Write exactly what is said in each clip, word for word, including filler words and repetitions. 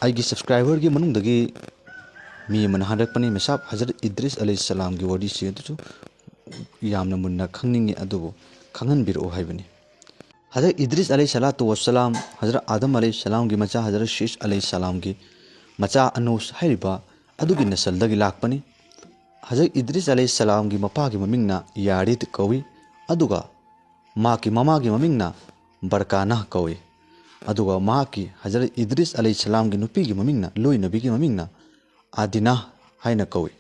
ꯑꯩꯒꯤ subscriberꯒꯤ ꯃꯅꯨꯡꯗꯒꯤ ꯃꯤ ꯑꯃꯅ ꯍꯥꯏꯔꯛꯄꯅꯤ, "ꯃꯦꯁꯥꯞ, ꯍꯖꯔꯠ ꯏꯗ꯭ꯔꯤꯁ ꯑꯂꯩꯍꯤꯁꯁꯂꯥꯝꯒꯤ ꯋꯥꯔꯤꯁꯤ ꯑꯗꯨꯁꯨ ꯌꯥꯝꯅ ꯃꯨꯟꯅ ꯈꯪꯅꯤꯡꯉꯤ, ꯑꯗꯨꯕꯨ ꯈꯪꯍꯟꯕꯤꯔꯛꯎ" ꯍꯥꯏꯕꯅꯤ꯫ ꯍꯖꯔꯠ ꯏꯗ꯭ꯔꯤꯁ ꯑꯂꯩꯍꯤꯁꯁꯂꯥꯇꯨ ꯋꯥꯁꯁꯂꯥꯝ ꯍꯖꯔꯠ ꯑꯥꯗꯝ ꯑꯂꯩꯍꯤꯁꯁꯂꯥꯝꯒꯤ ꯃꯆꯥ ꯍꯖꯔꯠ ꯁꯤꯁ ꯑꯂꯩꯍꯤꯁꯁꯂꯥꯝꯒꯤ ꯃꯆꯥ ꯑꯅꯨꯁ ꯍꯥꯏꯔꯤꯕ ꯑꯗꯨꯒꯤ ꯅꯁꯜꯗꯒꯤ ꯂꯥꯛꯄꯅꯤ꯫ ꯍꯖꯔꯠ ꯏꯗ꯭ꯔꯤꯁ ꯑꯂꯩꯍꯤꯁꯁꯂꯥꯝꯒꯤ ꯃꯄꯥꯒꯤ ꯃꯃꯤꯡꯅ ꯌꯥꯔꯤꯗ ꯀꯧꯏ, ꯑꯗꯨꯒ ꯃꯍꯥꯛꯀꯤ ꯃꯃꯥꯒꯤ ꯃꯃꯤꯡꯅ ꯕꯔꯀꯥꯅꯥ ꯀꯧꯏ꯫ ꯑꯗꯨꯒ ꯃꯍꯥꯛꯀꯤ ꯍꯖꯔꯠ ꯏꯗ꯭ꯔꯤꯁ ꯑꯂꯩꯍꯤꯁꯁꯂꯥꯝꯒꯤ ꯅꯨꯄꯤꯒꯤ ꯃꯃꯤꯡꯅ, ꯂꯣꯏꯅꯕꯤꯒꯤ ꯃꯃꯤꯡꯅ ꯑꯗꯤꯅꯥ ꯍꯥꯏꯅ ꯀꯧꯏ꯫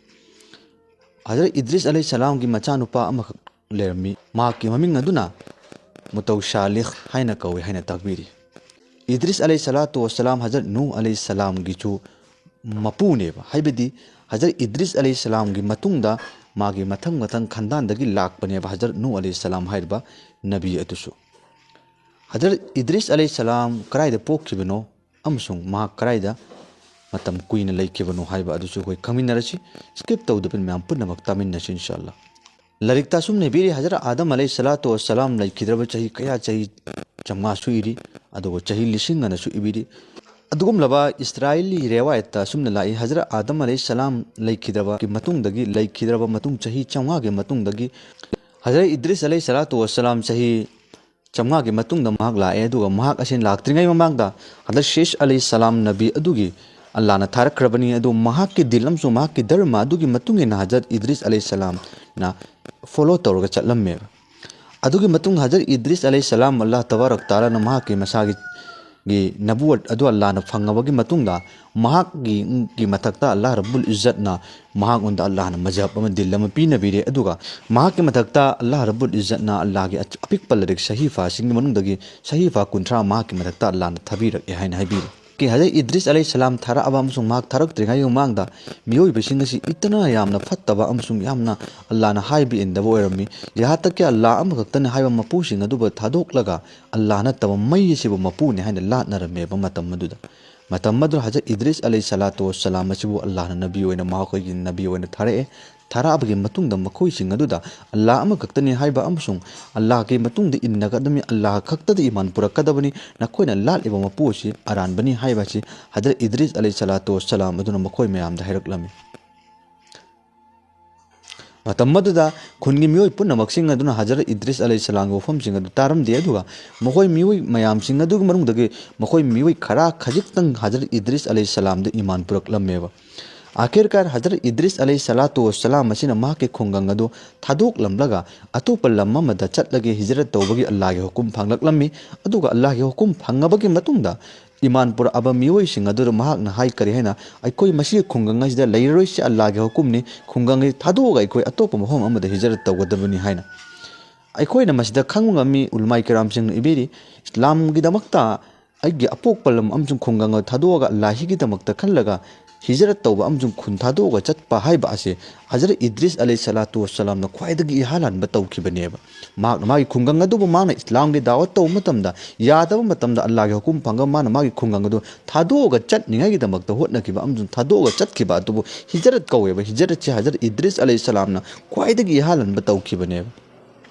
ꯍꯖꯔꯠ ꯏꯗ꯭ꯔꯤꯁ ꯑꯂꯩꯍꯤꯁꯁꯂꯥꯝꯒꯤ ꯃꯆꯥꯅꯨꯄꯥ ꯑꯃꯈꯛ ꯂꯩꯔꯝꯃꯤ꯫ ꯃꯍꯥꯛꯀꯤ ꯃꯃꯤꯡ ꯑꯗꯨꯅ ꯃꯨꯇꯧꯁꯥꯂꯤꯍ ꯍꯥꯏꯅ ꯀꯧꯏ ꯍꯥꯏꯅ ꯇꯥꯛꯄꯤꯔꯤ꯫ ꯏꯗ꯭ꯔꯤꯁ ꯑꯂꯩꯍꯤꯁꯁꯂꯥꯇꯨ ꯋꯥꯁꯁꯂꯥꯝ ꯍꯖꯔꯠ ꯅꯨꯍ ꯑꯂꯩꯍꯤꯁꯁꯂꯥꯝꯒꯤꯁꯨ ꯃꯄꯨꯅꯦꯕ, ꯍꯥꯏꯕꯗꯤ ꯍꯖꯔꯠ ꯏꯗ꯭ꯔꯤꯁ ꯑꯂꯩꯍꯤꯁꯁꯂꯥꯝꯒꯤ ꯃꯇꯨꯡꯗ ꯃꯥꯒꯤ ꯃꯊꯪ ꯃꯊꯪ ꯈꯟꯗꯥꯟꯗꯒꯤ ꯂꯥꯛꯄꯅꯦꯕ ꯍꯖꯔꯠ ꯅꯨꯍ ꯑꯂꯩꯍꯤꯁꯁꯂꯥꯝ ꯍꯥꯏꯔꯤꯕ ꯅꯕꯤ ꯑꯗꯨꯁꯨ꯫ ꯍꯖꯔꯠ ꯏꯗ꯭ꯔꯤꯁ ꯑꯂꯩꯍꯤꯁꯁꯂꯥꯝ ꯀꯗꯥꯏꯗ ꯄꯣꯛꯈꯤꯕꯅꯣ ꯑꯃꯁꯨꯡ ꯃꯍꯥꯛ ꯀꯗꯥꯏꯗ ꯃꯇꯝ ꯀꯨꯏꯅ ꯂꯩꯈꯤꯕꯅꯣ ꯍꯥꯏꯕ ꯑꯗꯨꯁꯨ ꯑꯩꯈꯣꯏ ꯈꯪꯃꯤꯟꯅꯔꯁꯤ꯫ Skip ꯇꯧꯗꯕꯤꯗ ꯃꯌꯥꯝ ꯄꯨꯝꯅꯃꯛ ꯇꯥꯃꯤꯟꯅꯁꯤ ꯏꯟꯁꯥ ꯑꯜꯂꯥ꯫ ꯂꯥꯏꯔꯤꯛꯇ ꯑꯁꯨꯝꯅ ꯏꯕꯤꯔꯤ, ꯍꯖꯔꯠ ꯑꯥꯗꯝ ꯑꯂꯩꯍꯤꯁꯁꯂꯥꯇꯨ ꯋꯥꯁꯁꯂꯥꯝ ꯂꯩꯈꯤꯗ꯭ꯔꯕ ꯆꯍꯤ ꯀꯌꯥ, ꯆꯍꯤ ꯆꯥꯝꯃꯉꯥꯁꯨ ꯏꯔꯤ, ꯑꯗꯨꯒ ꯆꯍꯤ ꯂꯤꯁꯤꯡ ꯑꯅꯁꯨ ꯏꯕꯤꯔꯤ꯫ ꯑꯗꯨꯒꯨꯝꯂꯕ ꯏꯁꯔꯥꯏꯂꯤ ꯔꯦꯋꯥꯌꯠꯇ ꯑꯁꯨꯝꯅ ꯂꯥꯛꯏ, ꯍꯖꯔꯠ ꯑꯥꯗꯝ ꯑꯂꯩꯍꯤꯁꯁꯂꯥꯝ ꯂꯩꯈꯤꯗ꯭ꯔꯕꯒꯤ ꯃꯇꯨꯡꯗꯒꯤ, ꯂꯩꯈꯤꯗ꯭ꯔꯕ ꯃꯇꯨꯡ ꯆꯍꯤ ꯆꯥꯝꯃꯉꯥꯒꯤ ꯃꯇꯨꯡꯗꯒꯤ ꯍꯖꯔꯠ ꯏꯗ꯭ꯔꯤꯁ ꯑꯂꯩꯍꯤꯁꯁꯂꯥꯇꯨ ꯋꯥꯁꯁꯂꯥꯝ ꯆꯍꯤ ꯆꯥꯝꯃꯉꯥꯒꯤ ꯃꯇꯨꯡꯗ ꯃꯍꯥꯛ ꯂꯥꯛꯑꯦ, ꯑꯗꯨꯒ ꯃꯍꯥꯛ ꯑꯁꯤ ꯂꯥꯛꯇ꯭ꯔꯤꯉꯩ ꯃꯃꯥꯡꯗ ꯍꯖꯔꯠ ꯁꯤꯁ ꯑꯂꯩꯍꯤꯁꯁꯂꯥꯝ ꯅꯕꯤ ꯑꯗꯨꯒꯤ ꯑꯜꯂꯥꯍꯅ ꯊꯥꯔꯛꯈ꯭ꯔꯕꯅꯤ꯫ ꯑꯗꯨ ꯃꯍꯥꯛꯀꯤ ꯗꯤꯟ ꯑꯃꯁꯨꯡ ꯃꯍꯥꯛꯀꯤ ꯙꯔꯃ ꯑꯗꯨꯒꯤ ꯃꯇꯨꯡ ꯏꯟꯅ ꯍꯖꯔꯠ ꯏꯗ꯭ꯔꯤꯁ ꯑꯂꯩꯍꯤꯁꯁꯂꯥꯝꯅ follow ꯇꯧꯔꯒ ꯆꯠꯂꯝꯃꯦꯕ꯫ ꯑꯗꯨꯒꯤ ꯃꯇꯨꯡ ꯍꯖꯔꯠ ꯏꯗ꯭ꯔꯤꯁ ꯑꯂꯩꯍꯤꯁꯁꯂꯥꯝ ꯑꯜꯂꯥꯍ ꯇꯕꯥꯔꯛ ꯇꯥꯂꯥꯅ ꯃꯍꯥꯛꯀꯤ ꯃꯁꯥꯒꯤ ꯒꯤ ꯅꯕꯨꯋꯠ ꯑꯗꯨ ꯑꯜꯂꯥꯍꯅ ꯐꯪꯉꯕꯒꯤ ꯃꯇꯨꯡꯗ ꯃꯍꯥꯛꯀꯤ, ꯒꯤ ꯃꯊꯛꯇ ꯑꯜꯂꯥꯍ ꯔꯕꯨꯜ ꯏꯖꯠꯅ ꯃꯍꯥꯛꯉꯣꯟꯗ ꯑꯜꯂꯥꯍꯅ ꯃꯖꯍꯕ ꯑꯃ, ꯗꯤꯟ ꯑꯃ ꯄꯤꯅꯕꯤꯔꯦ, ꯑꯗꯨꯒ ꯃꯍꯥꯛꯀꯤ ꯃꯊꯛꯇ ꯑꯜꯂꯥꯍ ꯔꯕꯨꯜ ꯏꯖꯠꯅ ꯑꯜꯂꯥꯍꯒꯤ ꯑꯆ-, ꯑꯄꯤꯛꯄ ꯂꯥꯏꯔꯤꯛ ꯁꯍꯤꯐꯥꯁꯤꯡꯒꯤ ꯃꯅꯨꯡꯗꯒꯤ ꯁꯍꯤꯐꯥ ꯀꯨꯟꯊ꯭ꯔꯥ ꯃꯍꯥꯛꯀꯤ ꯃꯊꯛꯇ ꯑꯜꯂꯥꯍꯅ ꯊꯥꯕꯤꯔꯛꯑꯦ ꯍꯥꯏꯅ ꯍꯥꯏꯕꯤꯔꯤ꯫ ꯀꯤ ꯍꯖꯔꯠ ꯏꯗ꯭ꯔꯤꯁ ꯑꯂꯩꯍꯤꯁꯁꯂꯥꯝ ꯊꯥꯔꯛꯑꯕ ꯑꯃꯁꯨꯡ ꯃꯍꯥꯛ ꯊꯥꯔꯛꯇ꯭ꯔꯤꯉꯩꯒꯤ ꯃꯃꯥꯡꯗ ꯃꯤꯑꯣꯏꯕꯁꯤꯡ ꯑꯁꯤ ꯏꯇꯅ ꯌꯥꯝꯅ ꯐꯠꯇꯕ ꯑꯃꯁꯨꯡ ꯌꯥꯝꯅ ꯑꯜꯂꯥꯍꯅ ꯍꯥꯏꯕ ꯏꯟꯗꯕ ꯑꯣꯏꯔꯝꯃꯤ꯫ ꯌꯥꯍꯥ ꯇꯛ ꯀꯤ ꯑꯜꯂꯥꯍ ꯑꯃꯈꯛꯇꯅꯤ ꯍꯥꯏꯕ ꯃꯄꯨꯁꯤꯡ ꯑꯗꯨꯕꯨ ꯊꯥꯗꯣꯛꯂꯒ ꯑꯜꯂꯥꯍ ꯅꯠꯇꯕ ꯃꯩ ꯑꯁꯤꯕꯨ ꯃꯄꯨꯅꯤ ꯍꯥꯏꯅ ꯂꯥꯠꯅꯔꯝꯃꯦꯕ ꯃꯇꯝ ꯑꯗꯨꯗ꯫ ꯃꯇꯝ ꯑꯗꯨꯗ ꯍꯖꯔꯠ ꯏꯗ꯭ꯔꯤꯁ ꯑꯂꯩꯍꯤꯁꯁꯂꯥꯇꯨ ꯋꯥꯁꯁꯂꯥꯝ ꯑꯁꯤꯕꯨ ꯑꯜꯂꯥꯍꯅ ꯅꯕꯤ ꯑꯣꯏꯅ, ꯃꯈꯣꯏꯒꯤ ꯅꯕꯤ ꯑꯣꯏꯅ ꯊꯥꯔꯛꯑꯦ꯫ ꯊꯥꯔꯛꯑꯕꯒꯤ ꯃꯇꯨꯡꯗ ꯃꯈꯣꯏꯁꯤꯡ ꯑꯗꯨꯗ ꯑꯜꯂꯥꯍ ꯑꯃꯈꯛꯇꯅꯤ ꯍꯥꯏꯕ ꯑꯃꯁꯨꯡ ꯑꯜꯂꯥꯍꯒꯤ ꯃꯇꯨꯡꯗ ꯏꯟꯅꯒꯗꯕꯅꯤ, ꯑꯜꯂꯥꯍ ꯈꯛꯇꯗ ꯏꯃꯥꯟ ꯄꯨꯔꯛꯀꯗꯕꯅꯤ, ꯅꯈꯣꯏꯅ ꯂꯥꯠꯂꯤꯕ ꯃꯄꯨ ꯑꯁꯤ ꯑꯔꯥꯟꯕꯅꯤ ꯍꯥꯏꯕ ꯑꯁꯤ ꯍꯖꯔꯠ ꯏꯗ꯭ꯔꯤꯁ ꯑꯂꯩꯍꯤ ꯁꯂꯥꯇꯨ ꯋꯁꯁꯂꯥꯝ ꯑꯗꯨꯅ ꯃꯈꯣꯏ ꯃꯌꯥꯝꯗ ꯍꯥꯏꯔꯛꯂꯝꯃꯤ꯫ ꯃꯇꯝ ꯑꯗꯨꯗ ꯈꯨꯟꯒꯤ ꯃꯤꯑꯣꯏ ꯄꯨꯝꯅꯃꯛꯁꯤꯡ ꯑꯗꯨꯅ ꯍꯖꯔꯠ ꯏꯗ꯭ꯔꯤꯁ ꯑꯂꯩꯍꯤ ꯁꯂꯥꯝꯒꯤ ꯋꯥꯐꯝꯁꯤꯡ ꯑꯗꯨ ꯇꯥꯔꯝꯗꯦ, ꯑꯗꯨꯒ ꯃꯈꯣꯏ ꯃꯤꯑꯣꯏ ꯃꯌꯥꯝꯁꯤꯡ ꯑꯗꯨꯒꯤ ꯃꯅꯨꯡꯗꯒꯤ ꯃꯈꯣꯏ ꯃꯤꯑꯣꯏ ꯈꯔ ꯈꯖꯤꯛꯇꯪ ꯍꯖꯔꯠ ꯏꯗ꯭ꯔꯤꯁ ꯑꯂꯩꯍꯤ ꯁꯂꯥꯝꯗ ꯏꯃꯥꯟ ꯄꯨꯔꯛꯂꯝꯃꯦꯕ꯫ ꯑꯥꯈꯤꯔꯀꯥꯔ ꯍꯖꯔꯠ ꯏꯗ꯭ꯔꯤꯁ ꯑꯂꯩꯍꯤ ꯁꯂꯥꯇꯨ ꯋꯁꯁꯂꯥꯝ ꯑꯁꯤꯅ ꯃꯍꯥꯛꯀꯤ ꯈꯨꯡꯒꯪ ꯑꯗꯨ ꯊꯥꯗꯣꯛꯂꯝꯂꯒ ꯑꯇꯣꯞꯄ ꯂꯝ ꯑꯃꯗ ꯆꯠꯂꯒꯦ, ꯍꯤꯖꯔꯠ ꯇꯧꯕꯒꯤ ꯑꯜꯂꯥꯍꯒꯤ ꯍꯨꯀꯨꯝ ꯐꯪꯂꯛꯂꯝꯃꯤ꯫ ꯑꯗꯨꯒ ꯑꯜꯂꯥꯍꯒꯤ ꯍꯨꯀꯨꯝ ꯐꯪꯉꯕꯒꯤ ꯃꯇꯨꯡꯗ ꯏꯃꯥꯟ ꯄꯨꯔꯛꯑꯕ ꯃꯤꯑꯣꯏꯁꯤꯡ ꯑꯗꯨꯗ ꯃꯍꯥꯛꯅ ꯍꯥꯏ ꯀꯔꯤ ꯍꯥꯏꯅ, "ꯑꯩꯈꯣꯏ ꯃꯁꯤꯒꯤ ꯈꯨꯡꯒꯪ ꯑꯁꯤꯗ ꯂꯩꯔꯔꯣꯏꯁꯤ, ꯑꯜꯂꯥꯍꯒꯤ ꯍꯨꯀꯨꯝꯅꯤ, ꯈꯨꯡꯒꯪ ꯑꯁꯤ ꯊꯥꯗꯣꯛꯑꯒ ꯑꯩꯈꯣꯏ ꯑꯇꯣꯞꯄ ꯃꯐꯝ ꯑꯃꯗ ꯍꯤꯖꯔꯠ ꯇꯧꯒꯗꯕꯅꯤ" ꯍꯥꯏꯅ꯫ ꯑꯩꯈꯣꯏꯅ ꯃꯁꯤꯗ ꯈꯪꯕ ꯉꯝꯃꯤ, ꯎꯂꯃꯥꯏ ꯀꯤꯔꯥꯝꯁꯤꯡꯅ ꯏꯕꯤꯔꯤ, ꯏꯁꯂꯥꯝꯒꯤꯗꯃꯛꯇ ꯑꯩꯒꯤ ꯑꯄꯣꯛꯄ ꯂꯝ ꯑꯃꯁꯨꯡ ꯈꯨꯡꯒꯪ ꯑꯗꯨ ꯊꯥꯗꯣꯛꯑꯒ ꯑꯜꯂꯥꯍꯤꯒꯤꯗꯃꯛꯇ ꯈꯜꯂꯒ ꯍꯤꯖꯔꯠ ꯇꯧꯕ ꯑꯃꯁꯨꯡ ꯈꯨꯟ ꯊꯥꯗꯣꯛꯑꯒ ꯆꯠꯄ ꯍꯥꯏꯕ ꯑꯁꯤ ꯍꯖꯔꯠ ꯏꯗ꯭ꯔꯤꯁ ꯑꯂꯩꯍꯤ ꯁꯂꯥꯇꯨ ꯋꯁꯁꯂꯥꯝꯅ ꯈ꯭ꯋꯥꯏꯗꯒꯤ ꯏꯍꯥꯟ ꯍꯥꯟꯕ ꯇꯧꯈꯤꯕꯅꯦꯕ꯫ ꯃꯍꯥꯛꯅ ꯃꯥꯒꯤ ꯈꯨꯡꯒꯪ ꯑꯗꯨꯕꯨ ꯃꯥꯅ ꯏꯁꯂꯥꯝꯒꯤ ꯗꯥꯋꯠ ꯇꯧꯕ ꯃꯇꯝꯗ ꯌꯥꯗꯕ ꯃꯇꯝꯗ ꯑꯜꯂꯥꯍꯒꯤ ꯍꯨꯀꯨꯝ ꯐꯪꯉꯒ ꯃꯥꯅ ꯃꯥꯒꯤ ꯈꯨꯡꯒꯪ ꯑꯗꯨ ꯊꯥꯗꯣꯛꯑꯒ ꯆꯠꯅꯤꯡꯉꯥꯏꯒꯤꯗꯃꯛꯇ ꯍꯣꯠꯅꯈꯤꯕ ꯑꯃꯁꯨꯡ ꯊꯥꯗꯣꯛꯑꯒ ꯆꯠꯈꯤꯕ ꯑꯗꯨꯕꯨ ꯍꯤꯖꯔꯠ ꯀꯧꯋꯦꯕ꯫ ꯍꯤꯖꯔꯠꯁꯤ ꯍꯖꯔꯠ ꯏꯗ꯭ꯔꯤꯁ ꯑꯂꯩꯍꯤ ꯁꯂꯥꯝꯅ ꯈ꯭ꯋꯥꯏꯗꯒꯤ ꯏꯍꯥꯟ ꯍꯥꯟꯕ ꯇꯧꯈꯤꯕꯅꯦꯕ꯫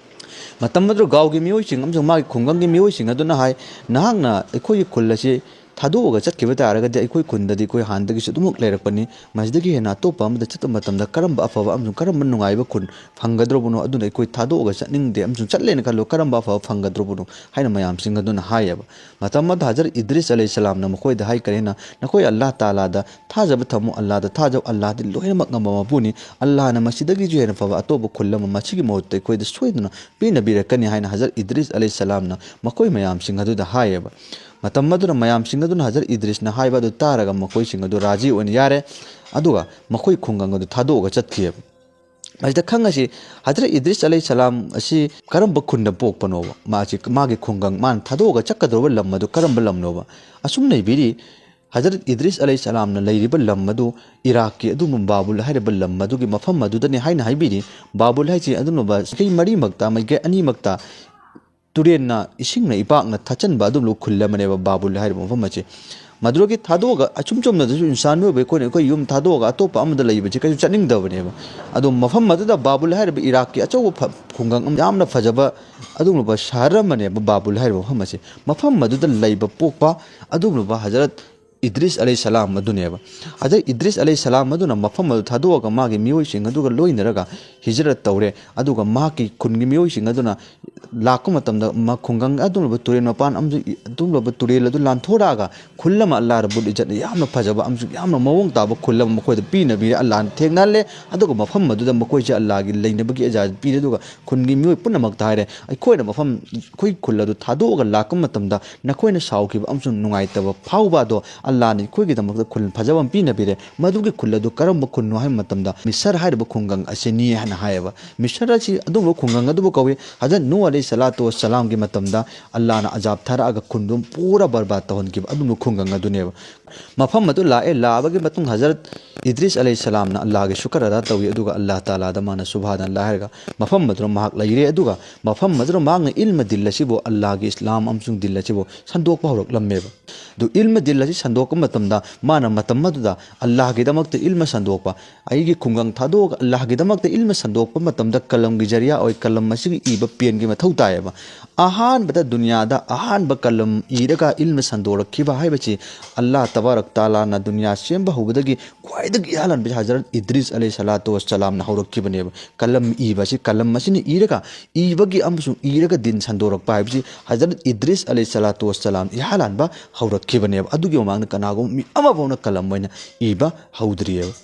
ꯃꯇꯝ ꯑꯗꯨꯗ ꯒꯥꯎꯒꯤ ꯃꯤꯑꯣꯏꯁꯤꯡ ꯑꯃꯁꯨꯡ ꯃꯥꯒꯤ ꯈꯨꯡꯒꯪꯒꯤ ꯃꯤꯑꯣꯏꯁꯤꯡ ꯑꯗꯨꯅ ꯍꯥꯏ, "ꯅꯍꯥꯛꯅ ꯑꯩꯈꯣꯏꯒꯤ ꯈꯨꯜ ꯑꯁꯤ ꯊꯥꯗꯣꯛꯑꯒ ꯆꯠꯈꯤꯕ ꯇꯥꯔꯒꯗꯤ ꯑꯩꯈꯣꯏ ꯈꯨꯟꯗꯗꯤ ꯑꯩꯈꯣꯏ ꯍꯥꯟꯅꯗꯒꯤꯁꯨ ꯑꯗꯨꯃꯛ ꯂꯩꯔꯛꯄꯅꯤ꯫ ꯃꯁꯤꯗꯒꯤ ꯍꯦꯟꯅ ꯑꯇꯣꯞꯄ ꯑꯃꯗ ꯆꯠꯄ ꯃꯇꯝꯗ ꯀꯔꯝꯕ ꯑꯐꯕ ꯑꯃꯁꯨꯡ ꯀꯔꯝꯕ ꯅꯨꯡꯉꯥꯏꯕ ꯈꯨꯟ ꯐꯪꯒꯗ꯭ꯔꯕꯅꯣ? ꯑꯗꯨꯅ ꯑꯩꯈꯣꯏ ꯊꯥꯗꯣꯛꯑꯒ ꯆꯠꯅꯤꯡꯗꯦ ꯑꯃꯁꯨꯡ ꯆꯠꯂꯦꯅ ꯈꯜꯂꯣ, ꯀꯔꯝꯕ ꯑꯐꯕ ꯐꯪꯒꯗ꯭ꯔꯕꯅꯣ?" ꯍꯥꯏꯅ ꯃꯌꯥꯝꯁꯤꯡ ꯑꯗꯨꯅ ꯍꯥꯏꯌꯦꯕ꯫ ꯃꯇꯝ ꯑꯗꯨꯗ ꯍꯖꯔꯠ ꯏꯗ꯭ꯔꯤꯁ ꯑꯂꯩꯍꯤ ꯁꯂꯥꯝꯅ ꯃꯈꯣꯏꯗ ꯍꯥꯏ ꯀꯔꯤ ꯍꯥꯏꯅ, "ꯅꯈꯣꯏ ꯑꯜꯂꯥꯍ ꯇꯥꯂꯥꯗ ꯊꯥꯖꯕ ꯊꯝꯃꯨ, ꯑꯜꯂꯥꯍꯗ ꯊꯥꯖꯧ, ꯑꯜꯂꯥꯍꯗꯤ ꯂꯣꯏꯅꯃꯛ ꯉꯝꯕ ꯃꯄꯨꯅꯤ꯫ ꯑꯜꯂꯥꯍꯅ ꯃꯁꯤꯗꯒꯤꯁꯨ ꯍꯦꯟꯅ ꯐꯕ ꯑꯇꯣꯞꯄ ꯈꯨꯜ ꯑꯃ ꯃꯁꯤꯒꯤ ꯃꯍꯨꯠꯇ ꯑꯩꯈꯣꯏꯗ ꯁꯣꯏꯗꯅ ꯄꯤꯅꯕꯤꯔꯛꯀꯅꯤ" ꯍꯥꯏꯅ ꯍꯖꯔꯠ ꯏꯗ꯭ꯔꯤꯁ ꯑꯂꯩꯍꯤ ꯁꯂꯥꯝꯅ ꯃꯈꯣꯏ ꯃꯌꯥꯝꯁꯤꯡ ꯑꯗꯨꯗ ꯍꯥꯏꯌꯦꯕ꯫ ꯃꯇꯝ ꯑꯗꯨꯗ ꯃꯌꯥꯝꯁꯤꯡ ꯑꯗꯨꯅ ꯍꯖꯔꯠ ꯏꯗ꯭ꯔꯤꯁꯅ ꯍꯥꯏꯕ ꯑꯗꯨ ꯇꯥꯔꯒ ꯃꯈꯣꯏꯁꯤꯡ ꯑꯗꯨ ꯔꯥꯖꯤ ꯑꯣꯏꯅ ꯌꯥꯔꯦ, ꯑꯗꯨꯒ ꯃꯈꯣꯏ ꯈꯨꯡꯒꯪ ꯑꯗꯨ ꯊꯥꯗꯣꯛꯑꯒ ꯆꯠꯈꯤꯑꯕ꯫ ꯃꯁꯤꯗ ꯈꯪꯉꯁꯤ, ꯍꯖꯔꯠ ꯏꯗ꯭ꯔꯤꯁ ꯑꯂꯩꯍꯤ ꯁꯂꯥꯝ ꯑꯁꯤ ꯀꯔꯝꯕ ꯈꯨꯟꯗ ꯄꯣꯛꯄꯅꯣꯕ? ꯃꯥꯁꯤ, ꯃꯥꯒꯤ ꯈꯨꯡꯒꯪ, ꯃꯥꯅ ꯊꯥꯗꯣꯛꯑꯒ ꯆꯠꯀꯗꯧꯔꯕ ꯂꯝ ꯑꯗꯨ ꯀꯔꯝꯕ ꯂꯝꯅꯣꯕ? ꯑꯁꯨꯝꯅ ꯏꯕꯤꯔꯤ, ꯍꯖꯔꯠ ꯏꯗ꯭ꯔꯤꯁ ꯑꯂꯩꯍꯤ ꯁꯂꯥꯝꯅ ꯂꯩꯔꯤꯕ ꯂꯝ ꯑꯗꯨ ꯏꯔꯥꯛꯀꯤ ꯑꯗꯨꯒꯨꯝꯕ ꯕꯥꯕꯨꯜ ꯍꯥꯏꯔꯤꯕ ꯂꯝ ꯑꯗꯨꯒꯤ ꯃꯐꯝ ꯑꯗꯨꯗꯅꯤ ꯍꯥꯏꯅ ꯍꯥꯏꯕꯤꯔꯤ꯫ ꯕꯥꯕꯨꯜ ꯍꯥꯏꯁꯤ ꯑꯗꯨꯒꯨꯝꯂꯕ ꯃꯥꯏꯀꯩ ꯃꯔꯤꯃꯛꯇ, ꯃꯥꯏꯀꯩ ꯑꯅꯤꯃꯛꯇ ꯇꯨꯔꯦꯟꯅ, ꯏꯁꯤꯡꯅ ꯏꯄꯥꯛꯅ ꯊꯠꯆꯟꯕ ꯑꯗꯨꯒꯨꯝꯂꯕ ꯈꯨꯜ ꯑꯃꯅꯦꯕ ꯕꯥꯕꯨꯜ ꯍꯥꯏꯔꯤꯕ ꯃꯐꯝ ꯑꯁꯤ꯫ ꯃꯗꯨꯗꯒꯤ ꯊꯥꯗꯣꯛꯑꯒ, ꯑꯆꯨꯝ ꯆꯨꯝꯅꯗꯁꯨ ꯏꯟꯁꯥꯟ ꯃꯤꯑꯣꯏꯕ ꯑꯩꯈꯣꯏꯅ ꯑꯩꯈꯣꯏ ꯌꯨꯝ ꯊꯥꯗꯣꯛꯑꯒ ꯑꯇꯣꯞꯄ ꯑꯃꯗ ꯂꯩꯕꯁꯤ ꯀꯩꯁꯨ ꯆꯠꯅꯤꯡꯗꯕꯅꯦꯕ꯫ ꯑꯗꯣ ꯃꯐꯝ ꯑꯗꯨꯗ ꯕꯥꯕꯨꯜ ꯍꯥꯏꯔꯤꯕ ꯏꯔꯥꯛꯀꯤ ꯑꯆꯧꯕ ꯐ-, ꯈꯨꯡꯒꯪ ꯑꯃ, ꯌꯥꯝꯅ ꯐꯖꯕ ꯑꯗꯨꯒꯨꯝꯂꯕ ꯁꯍꯔ ꯑꯃꯅꯦꯕ ꯕꯥꯕꯨꯜ ꯍꯥꯏꯔꯤꯕ ꯃꯐꯝ ꯑꯁꯤ꯫ ꯃꯐꯝ ꯑꯗꯨꯗ ꯂꯩꯕ ꯄꯣꯛꯄ ꯑꯗꯨꯒꯨꯝꯂꯕ ꯍꯖꯔꯠ ꯏꯗ꯭ꯔꯤꯁ ꯑꯂꯩꯍꯤ ꯁꯂꯥꯝ ꯑꯗꯨꯅꯦꯕ꯫ ꯍꯖꯔꯠ ꯏꯗ꯭ꯔꯤꯁ ꯑꯂꯩꯍꯤ ꯁꯂꯥꯝ ꯑꯗꯨꯅ ꯃꯐꯝ ꯑꯗꯨ ꯊꯥꯗꯣꯛꯑꯒ ꯃꯥꯒꯤ ꯃꯤꯑꯣꯏꯁꯤꯡ ꯑꯗꯨꯒ ꯂꯣꯏꯅꯔꯒ ꯍꯤꯖꯔꯠ ꯇꯧꯔꯦ꯫ ꯑꯗꯨꯒ ꯃꯍꯥꯛꯀꯤ ꯈꯨꯟꯒꯤ ꯃꯤꯑꯣꯏꯁꯤꯡ ꯑꯗꯨꯅ ꯂꯥꯛꯄ ꯃꯇꯝꯗ ꯃ-, ꯈꯨꯡꯒꯪ ꯑꯗꯨꯒꯨꯝꯂꯕ ꯇꯨꯔꯦꯜ ꯃꯄꯥꯟ ꯑꯃꯁꯨ, ꯑꯗꯨꯒꯨꯝꯂꯕ ꯇꯨꯔꯦꯜ ꯑꯗꯨ ꯂꯥꯟꯊꯣꯔꯛꯑꯒ ꯈꯨꯜ ꯑꯃ, ꯑꯜꯂꯥꯍ ꯔꯕꯨꯜ ꯏꯖꯠꯅ ꯌꯥꯝꯅ ꯐꯖꯕ ꯑꯃꯁꯨꯡ ꯌꯥꯝꯅ ꯃꯑꯣꯡ ꯇꯥꯕ ꯈꯨꯜ ꯑꯃ ꯃꯈꯣꯏꯗ ꯄꯤꯅꯕꯤꯔꯦ꯫ ꯑꯜꯂꯥꯍꯅ ꯊꯦꯡꯅꯍꯜꯂꯦ꯫ ꯑꯗꯨꯒ ꯃꯐꯝ ꯑꯗꯨꯗ ꯃꯈꯣꯏꯁꯦ ꯑꯜꯂꯥꯍꯒꯤ ꯂꯩꯅꯕꯒꯤ ꯏꯖꯥꯖꯠ ꯄꯤꯔꯦ꯫ ꯑꯗꯨꯒ ꯈꯨꯟꯒꯤ ꯃꯤꯑꯣꯏ ꯄꯨꯝꯅꯃꯛꯇ ꯍꯥꯏꯔꯦ, "ꯑꯩꯈꯣꯏꯅ ꯃꯐꯝ, ꯑꯩꯈꯣꯏ ꯈꯨꯜ ꯑꯗꯨ ꯊꯥꯗꯣꯛꯑꯒ ꯂꯥꯛꯄ ꯃꯇꯝꯗ ꯅꯈꯣꯏꯅ ꯁꯥꯎꯈꯤꯕ ꯑꯃꯁꯨꯡ ꯅꯨꯡꯉꯥꯏꯇꯕ ꯐꯥꯎꯕ ꯑꯗꯣ ꯑꯜꯂꯥꯍꯅ ꯑꯩꯈꯣꯏꯒꯤꯗꯃꯛꯇ ꯈꯨꯜ ꯐꯖꯕ ꯑꯃ ꯄꯤꯅꯕꯤꯔꯦ꯫ ꯃꯗꯨꯒꯤ ꯈꯨꯜ ꯑꯗꯨ ꯀꯔꯝꯕ ꯈꯨꯜꯅꯣ?" ꯍꯥꯏꯕ ꯃꯇꯝꯗ, "ꯃꯤꯁꯔ ꯍꯥꯏꯔꯤꯕ ꯈꯨꯡꯒꯪ ꯑꯁꯤꯅꯤ" ꯍꯥꯏꯅ ꯍꯥꯏꯌꯦꯕ꯫ ꯃꯤꯁꯔ ꯑꯁꯤ ꯑꯗꯨꯒꯨꯝꯕ ꯈꯨꯡꯒꯪ ꯑꯗꯨꯕꯨ ꯀꯧꯏ꯫ ꯍꯖꯔꯠ ꯅꯨꯍ ꯑꯂꯩꯍꯤ ꯁꯂꯥꯇꯨ ꯋꯁꯁꯂꯥꯝꯒꯤ ꯃꯇꯝꯗ ꯑꯜꯂꯥꯍꯅ ꯑꯖꯥꯕ ꯊꯥꯔꯛꯑꯒ ꯈꯨꯟꯗꯨ ꯄꯨꯔꯥ ꯕꯔꯕꯥꯗ ꯇꯧꯍꯟꯈꯤꯕ ꯑꯗꯨꯒꯨꯝꯕ ꯈꯨꯡꯒꯪ ꯑꯗꯨꯅꯦꯕ꯫ ꯃꯐꯝ ꯑꯗꯨ ꯂꯥꯛꯑꯦ꯫ ꯂꯥꯛꯑꯕꯒꯤ ꯃꯇꯨꯡ ꯍꯖꯔꯠ ꯏꯗ꯭ꯔꯤꯁ ꯑꯂꯩꯍꯤ ꯁꯂꯥꯝꯅ ꯑꯜꯂꯥꯍꯒꯤ ꯁꯨꯀꯔ ꯑꯗꯥ ꯇꯧꯏ꯫ ꯑꯗꯨꯒ ꯑꯜꯂꯥꯍ ꯇꯥꯂꯥꯗ ꯃꯥꯅ ꯁꯨꯕꯍꯥꯅ ꯑꯜꯂꯥꯍ ꯍꯥꯏꯔꯒ ꯃꯐꯝ ꯑꯗꯨꯗ ꯃꯍꯥꯛ ꯂꯩꯔꯦ꯫ ꯑꯗꯨꯒ ꯃꯐꯝ ꯑꯗꯨꯗ ꯃꯍꯥꯛꯅ ꯏꯜꯃ ꯗꯤꯜ ꯑꯁꯤꯕꯨ, ꯑꯜꯂꯥꯍꯒꯤ ꯏꯁꯂꯥꯝ ꯑꯃꯁꯨꯡ ꯗꯤꯜ ꯑꯁꯤꯕꯨ ꯁꯟꯗꯣꯛꯄ ꯍꯧꯔꯛꯂꯝꯃꯦꯕ꯫ ꯑꯗꯨ ꯏꯜꯃ ꯗꯤꯜ ꯑꯁꯤ ꯁꯟꯗꯣꯛꯄ ꯃꯇꯝꯗ ꯃꯥꯅ ꯃꯇꯝ ꯑꯗꯨꯗ ꯑꯜꯂꯥꯍꯒꯤꯗꯃꯛꯇ ꯏꯜꯃ ꯁꯟꯗꯣꯛꯄ, ꯑꯩꯒꯤ ꯈꯨꯡꯒꯪ ꯊꯥꯗꯣꯛꯑꯒ ꯑꯜꯂꯥꯍꯒꯤꯗꯃꯛꯇ ꯏꯜꯃ ꯁꯟꯗꯣꯛꯄ ꯃꯇꯝꯗ ꯀꯂꯝꯒꯤ ꯖꯔꯤꯌꯥ ꯑꯣꯏ, ꯀꯂꯝ ꯑꯁꯤꯒꯤ ꯏꯕ ꯄꯦꯟꯒꯤ ꯃꯊꯧ ꯇꯥꯏꯌꯦꯕ꯫ ꯑꯍꯥꯟꯕꯗ ꯗꯨꯅꯤꯌꯥꯗ ꯑꯍꯥꯟꯕ ꯀꯂꯝ ꯏꯔꯒ ꯏꯜꯃ ꯁꯟꯗꯣꯔꯛꯈꯤꯕ ꯍꯥꯏꯕꯁꯤ ꯑꯜꯂꯥꯍ ꯇꯕꯥꯔꯛ ꯇꯥꯂꯥꯅ ꯗꯨꯅꯤꯌꯥ ꯁꯦꯝꯕ ꯍꯧꯕꯗꯒꯤ ꯈ꯭ꯋꯥꯏꯗꯒꯤ ꯏꯍꯥꯟ ꯍꯥꯟꯕꯁꯤ ꯍꯖꯔꯠ ꯏꯗ꯭ꯔꯤꯁ ꯑꯂꯩꯍꯤ ꯁꯂꯥꯇꯨ ꯋꯁꯁꯂꯥꯝꯅ ꯍꯧꯔꯛꯈꯤꯕꯅꯦꯕ꯫ ꯀꯂꯝ ꯏꯕ ꯑꯁꯤ, ꯀꯂꯝ ꯑꯁꯤꯅ ꯏꯔꯒ ꯏꯕꯒꯤ ꯑꯃꯁꯨꯡ ꯏꯔꯒ ꯗꯤꯟ ꯁꯟꯗꯣꯔꯛꯄ ꯍꯥꯏꯕꯁꯤ ꯍꯖꯔꯠ ꯏꯗ꯭ꯔꯤꯁ ꯑꯂꯩꯍꯤ ꯁꯂꯥꯇꯨ ꯋꯁꯁꯂꯥꯝ ꯏꯍꯥꯟ ꯍꯥꯟꯕ ꯍꯧꯔꯛꯈꯤꯕꯅꯦꯕ꯫ ꯑꯗꯨꯒꯤ ꯃꯃꯥꯡꯗ ꯀꯅꯥꯒꯨꯝꯕ ꯃꯤ ꯑꯃꯐꯥꯎꯅ ꯀꯂꯝ ꯑꯣꯏꯅ ꯏꯕ ꯍꯧꯗ꯭ꯔꯤꯑꯕ꯫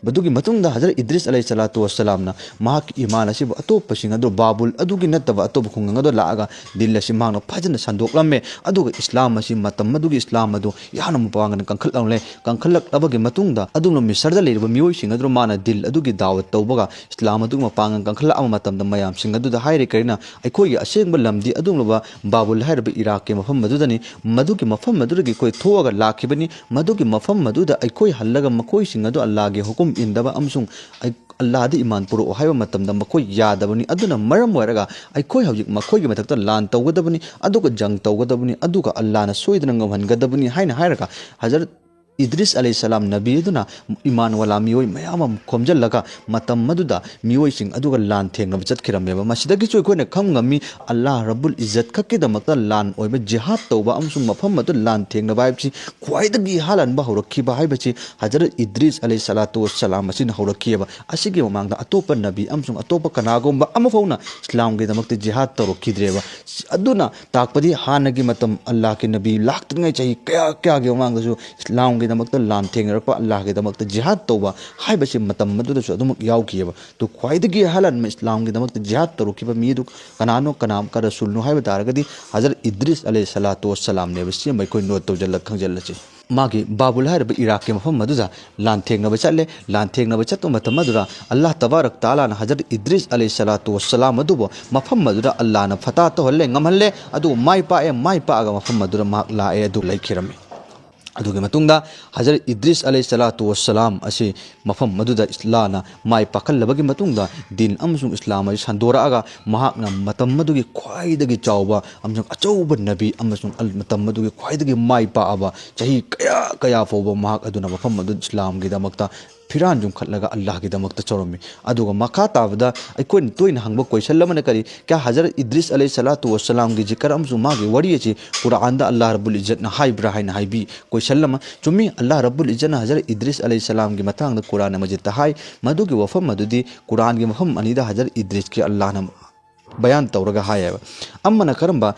ꯃꯗꯨꯒꯤ ꯃꯇꯨꯡꯗ ꯍꯖꯔꯠ ꯏꯗ꯭ꯔꯤꯁ ꯑꯂꯩꯍꯤ ꯁꯂꯥꯇꯨ ꯋꯁꯁꯂꯥꯝꯅ ꯃꯍꯥꯛꯀꯤ ꯏꯃꯥꯟ ꯑꯁꯤꯕꯨ ꯑꯇꯣꯞꯄꯁꯤꯡ ꯑꯗꯨ, ꯕꯥꯕꯨꯜ ꯑꯗꯨꯒꯤ ꯅꯠꯇꯕ ꯑꯇꯣꯞꯄ ꯈꯨꯡꯒꯪ ꯑꯗꯨ ꯂꯥꯛꯑꯒ ꯗꯤꯜ ꯑꯁꯤ ꯃꯍꯥꯛꯅ ꯐꯖꯅ ꯁꯟꯗꯣꯛꯂꯝꯃꯦ꯫ ꯑꯗꯨꯒ ꯏꯁꯂꯥꯝ ꯑꯁꯤ ꯃꯇꯝ ꯑꯗꯨꯒꯤ ꯏꯁꯂꯥꯝ ꯑꯗꯨ ꯌꯥꯝꯅ ꯃꯄꯥꯡꯒꯜ ꯀꯟꯈꯠꯂꯝꯂꯦ꯫ ꯀꯟꯈꯠꯂꯛꯂꯕꯒꯤ ꯃꯇꯨꯡꯗ ꯑꯗꯨꯒꯨꯝꯂꯕ ꯃꯤꯁꯔꯗ ꯂꯩꯔꯤꯕ ꯃꯤꯑꯣꯏꯁꯤꯡ ꯑꯗꯨ ꯃꯥꯅ ꯗꯤꯜ ꯑꯗꯨꯒꯤ ꯗꯥꯋꯠ ꯇꯧꯕꯒ ꯏꯁꯂꯥꯝ ꯑꯗꯨꯒꯤ ꯃꯄꯥꯡꯒꯜ ꯀꯟꯈꯠꯂꯛꯑꯕ ꯃꯇꯝꯗ ꯃꯌꯥꯝꯁꯤꯡ ꯑꯗꯨꯗ ꯍꯥꯏꯔꯦ, ꯀꯔꯤꯅ ꯑꯩꯈꯣꯏꯒꯤ ꯑꯁꯦꯡꯕ ꯂꯝꯗꯤ ꯑꯗꯨꯒꯨꯝꯂꯕ ꯕꯥꯕꯨꯜ ꯍꯥꯏꯔꯤꯕ ꯏꯔꯥꯛꯀꯤ ꯃꯐꯝ ꯑꯗꯨꯗꯅꯤ꯫ ꯃꯗꯨꯒꯤ ꯃꯐꯝ ꯑꯗꯨꯗꯒꯤ ꯑꯩꯈꯣꯏ ꯊꯣꯛꯑꯒ ꯂꯥꯛꯈꯤꯕꯅꯤ꯫ ꯃꯗꯨꯒꯤ ꯃꯐꯝ ꯑꯗꯨꯗ ꯑꯩꯈꯣꯏ ꯍꯜꯂꯒ ꯃꯈꯣꯏꯁꯤꯡ ꯑꯗꯨ ꯑꯜꯂꯥꯍꯒꯤ ꯍꯨꯀꯨꯝ ꯏꯟꯗꯕ ꯑꯃꯁꯨꯡ ꯑꯩ-, ꯑꯜꯂꯥꯗ ꯏꯃꯥꯟ ꯄꯨꯔꯛꯑꯣ ꯍꯥꯏꯕ ꯃꯇꯝꯗ ꯃꯈꯣꯏ ꯌꯥꯗꯕꯅꯤ꯫ ꯑꯗꯨꯅ ꯃꯔꯝ ꯑꯣꯏꯔꯒ ꯑꯩꯈꯣꯏ ꯍꯧꯖꯤꯛ ꯃꯈꯣꯏꯒꯤ ꯃꯊꯛꯇ ꯂꯥꯟ ꯇꯧꯒꯗꯕꯅꯤ, ꯑꯗꯨꯒ ꯖꯪ ꯇꯧꯒꯗꯕꯅꯤ, ꯑꯗꯨꯒ ꯑꯜꯂꯥꯅ ꯁꯣꯏꯗꯅ ꯉꯝꯍꯟꯒꯗꯕꯅꯤ ꯍꯥꯏꯅ ꯍꯥꯏꯔꯒ ꯍꯖꯔꯠ ꯏꯗ꯭ꯔꯤꯁ ꯑꯂꯩꯍꯤꯁꯁꯂꯥꯝ ꯅꯕꯤ ꯑꯗꯨꯅ ꯏꯃꯥꯟ ꯋꯥꯂꯥ ꯃꯤꯑꯣꯏ ꯃꯌꯥꯝ ꯑꯃ ꯈꯣꯝꯖꯤꯜꯂꯒ ꯃꯇꯝ ꯑꯗꯨꯗ ꯃꯤꯑꯣꯏꯁꯤꯡ ꯑꯗꯨꯒ ꯂꯥꯟ ꯊꯦꯡꯅꯕ ꯆꯠꯈꯤꯔꯝꯃꯦꯕ꯫ ꯃꯁꯤꯗꯒꯤꯁꯨ ꯑꯩꯈꯣꯏꯅ ꯈꯪ ꯉꯝꯃꯤ, ꯑꯜꯂꯥꯍ ꯔꯕꯨꯜ ꯏꯖꯠ ꯈꯛꯀꯤꯗꯃꯛꯇ ꯂꯥꯟ ꯑꯣꯏꯕ ꯖꯤꯍꯥꯗ ꯇꯧꯕ ꯑꯃꯁꯨꯡ ꯃꯐꯝ ꯑꯗꯨ ꯂꯥꯟ ꯊꯦꯡꯅꯕ ꯍꯥꯏꯕꯁꯤ ꯈ꯭ꯋꯥꯏꯗꯒꯤ ꯏꯍꯥꯟ ꯍꯥꯟꯕ ꯍꯧꯔꯛꯈꯤꯕ ꯍꯥꯏꯕꯁꯤ ꯍꯖꯔꯠ ꯏꯗ꯭ꯔꯤꯁ ꯑꯂꯩꯍꯤ ꯁꯂꯥꯇꯨ ꯋꯁꯁꯂꯥꯝ ꯑꯁꯤꯅ ꯍꯧꯔꯛꯈꯤꯑꯕ꯫ ꯑꯁꯤꯒꯤ ꯃꯃꯥꯡꯗ ꯑꯇꯣꯞꯄ ꯅꯕꯤ ꯑꯃꯁꯨꯡ ꯑꯇꯣꯞꯄ ꯀꯅꯥꯒꯨꯝꯕ ꯑꯃꯐꯥꯎꯅ ꯏꯁꯂꯥꯝꯒꯤꯗꯃꯛꯇ ꯖꯤꯍꯥꯗ ꯇꯧꯔꯛꯈꯤꯗ꯭ꯔꯦꯕ꯫ ꯑꯗꯨꯅ ꯇꯥꯛꯄꯗꯤ ꯍꯥꯟꯅꯒꯤ ꯃꯇꯝ ꯑꯜꯂꯥꯍꯒꯤ ꯅꯕꯤ ꯂꯥꯛꯇ꯭ꯔꯤꯉꯩ ꯆꯍꯤ ꯀꯌꯥ ꯀꯌꯥꯒꯤ ꯃꯃꯥꯡꯗꯁꯨ ꯏꯁꯂꯥꯝꯒꯤꯗꯃꯛꯇ ꯂꯥꯟ ꯊꯦꯡꯅꯔꯛꯄ, ꯑꯜꯂꯥꯍꯒꯤꯗꯃꯛꯇ ꯖꯤꯍꯥꯗ ꯇꯧꯕ ꯍꯥꯏꯕꯁꯤ ꯃꯇꯝ ꯑꯗꯨꯗꯁꯨ ꯑꯗꯨꯃꯛ ꯌꯥꯎꯈꯤꯑꯕ꯫ ꯑꯗꯨ ꯈ꯭ꯋꯥꯏꯗꯒꯤ ꯑꯍꯜ ꯏꯁꯂꯥꯝꯒꯤꯗꯃꯛꯇ ꯖꯤꯍꯥꯗ ꯇꯧꯔꯛꯈꯤꯕ ꯃꯤ ꯑꯗꯨ ꯀꯅꯥꯅꯣ, ꯀꯅꯥ ꯀꯔꯁꯨꯜꯅꯣ ꯍꯥꯏꯕ ꯇꯥꯔꯒꯗꯤ ꯍꯖꯔꯠ ꯏꯗ꯭ꯔꯤꯁ ꯑꯂꯩꯍꯤ ꯁꯂꯥꯇꯨ ꯋꯁꯁꯂꯥꯝꯅꯦꯕ꯫ ꯁꯤ ꯑꯃ ꯑꯩꯈꯣꯏ ꯅꯣꯠ ꯇꯧꯁꯤꯜꯂꯒ ꯈꯪꯖꯤꯜꯂꯁꯤ꯫ ꯃꯥꯒꯤ ꯕꯥꯕꯨꯜ ꯍꯥꯏꯔꯤꯕ ꯏꯔꯥꯛꯀꯤ ꯃꯐꯝ ꯑꯗꯨꯗ ꯂꯥꯟ ꯊꯦꯡꯅꯕ ꯆꯠꯂꯦ꯫ ꯂꯥꯟ ꯊꯦꯡꯅꯕ ꯆꯠꯄ ꯃꯇꯝ ꯑꯗꯨꯗ ꯑꯜꯂꯥꯍ ꯇꯕꯥꯔꯛ ꯇꯥꯂꯥꯅ ꯍꯖꯔꯠ ꯏꯗ꯭ꯔꯤꯁ ꯑꯂꯩꯍꯤ ꯁꯂꯥꯇꯨ ꯋꯁꯁꯂꯥꯝ ꯑꯗꯨꯕꯨ ꯃꯐꯝ ꯑꯗꯨꯗ ꯑꯜꯂꯥꯍꯅ ꯐꯇꯥ ꯇꯧꯍꯜꯂꯦ, ꯉꯝꯍꯜꯂꯦ꯫ ꯑꯗꯨꯕꯨ ꯃꯥꯏ ꯄꯥꯛꯑꯦ꯫ ꯃꯥꯏ ꯄꯥꯛꯑꯒ ꯃꯐꯝ ꯑꯗꯨꯗ ꯃꯍꯥꯛ ꯂꯥꯛꯑꯦ, ꯑꯗꯨ ꯂꯩꯈꯤꯔꯝꯃꯤ꯫ ꯑꯗꯨꯒꯤ ꯃꯇꯨꯡꯗ ꯍꯖꯔꯠ ꯏꯗ꯭ꯔꯤꯁ ꯑꯂꯩꯍꯤ ꯁꯂꯥꯇꯨ ꯋꯁꯁꯂꯥꯝ ꯑꯁꯤ ꯃꯐꯝ ꯑꯗꯨꯗ ꯏꯁꯂꯥꯅ ꯃꯥꯏ ꯄꯥꯛꯍꯜꯂꯕꯒꯤ ꯃꯇꯨꯡꯗ ꯗꯤꯟ ꯑꯃꯁꯨꯡ ꯏꯁꯂꯥꯝ ꯑꯁꯤ ꯁꯟꯗꯣꯔꯛꯑꯒ ꯃꯍꯥꯛꯅ ꯃꯇꯝ ꯑꯗꯨꯒꯤ ꯈ꯭ꯋꯥꯏꯗꯒꯤ ꯆꯥꯎꯕ ꯑꯃꯁꯨꯡ ꯑꯆꯧꯕ ꯅꯕꯤ ꯑꯃꯁꯨꯡ ꯑꯜ-, ꯃꯇꯝ ꯑꯗꯨꯒꯤ ꯈ꯭ꯋꯥꯏꯗꯒꯤ ꯃꯥꯏ ꯄꯥꯛꯑꯕ ꯆꯍꯤ ꯀꯌꯥ ꯀꯌꯥ ꯐꯥꯎꯕ ꯃꯍꯥꯛ ꯑꯗꯨꯅ ꯃꯐꯝ ꯑꯗꯨ ꯏꯁꯂꯥꯝꯒꯤꯗꯃꯛꯇ ꯐꯤꯔꯥꯟ ꯌꯨꯝꯈꯠꯂꯒ ꯑꯜꯂꯥꯍꯒꯤꯗꯃꯛꯇ ꯆꯧꯔꯝꯃꯤ꯫ ꯑꯗꯨꯒ ꯃꯈꯥ ꯇꯥꯕꯗ ꯑꯩꯈꯣꯏꯅ ꯇꯣꯏꯅ ꯍꯪꯕ ꯀꯣꯏꯁꯟ ꯑꯃꯅ ꯀꯔꯤ? ꯀꯌꯥ ꯍꯖꯔꯠ ꯏꯗ꯭ꯔꯤꯁ ꯑꯂꯩꯍꯤ ꯁꯂꯥꯇꯨ ꯋꯁꯁꯂꯥꯝꯒꯤ ꯖꯤꯀꯔ ꯑꯃꯁꯨꯡ ꯃꯥꯒꯤ ꯋꯥꯔꯤ ꯑꯁꯤ ꯀꯨꯔꯥꯟꯗ ꯑꯜꯂꯥꯍ ꯔꯕꯨꯜ ꯏꯖꯠꯅ ꯍꯥꯏꯕ꯭ꯔꯥ ꯍꯥꯏꯅ ꯍꯥꯏꯕꯤ ꯀꯣꯏꯁꯟ ꯑꯃ꯫ ꯆꯨꯝꯃꯤ, ꯑꯜꯂꯥꯍ ꯔꯕꯨꯜ ꯏꯖꯠꯅ ꯍꯖꯔꯠ ꯏꯗ꯭ꯔꯤꯁ ꯑꯂꯩꯍꯤ ꯁꯂꯥꯝꯒꯤ ꯃꯇꯥꯡꯗ ꯀꯨꯔꯥꯟ ꯃꯖꯤꯗꯇ ꯍꯥꯏ꯫ ꯃꯗꯨꯒꯤ ꯋꯥꯐꯝ ꯑꯗꯨꯗꯤ ꯀꯨꯔꯥꯟꯒꯤ ꯃꯐꯝ ꯑꯅꯤꯗ ꯍꯖꯔꯠ ꯏꯗ꯭ꯔꯤꯁꯀꯤ ꯑꯜꯂꯥꯍꯅ ꯕꯌꯥꯟ ꯇꯧꯔꯒ ꯍꯥꯏꯌꯦꯕ꯫ ꯑꯃꯅ ꯀꯔꯝꯕ?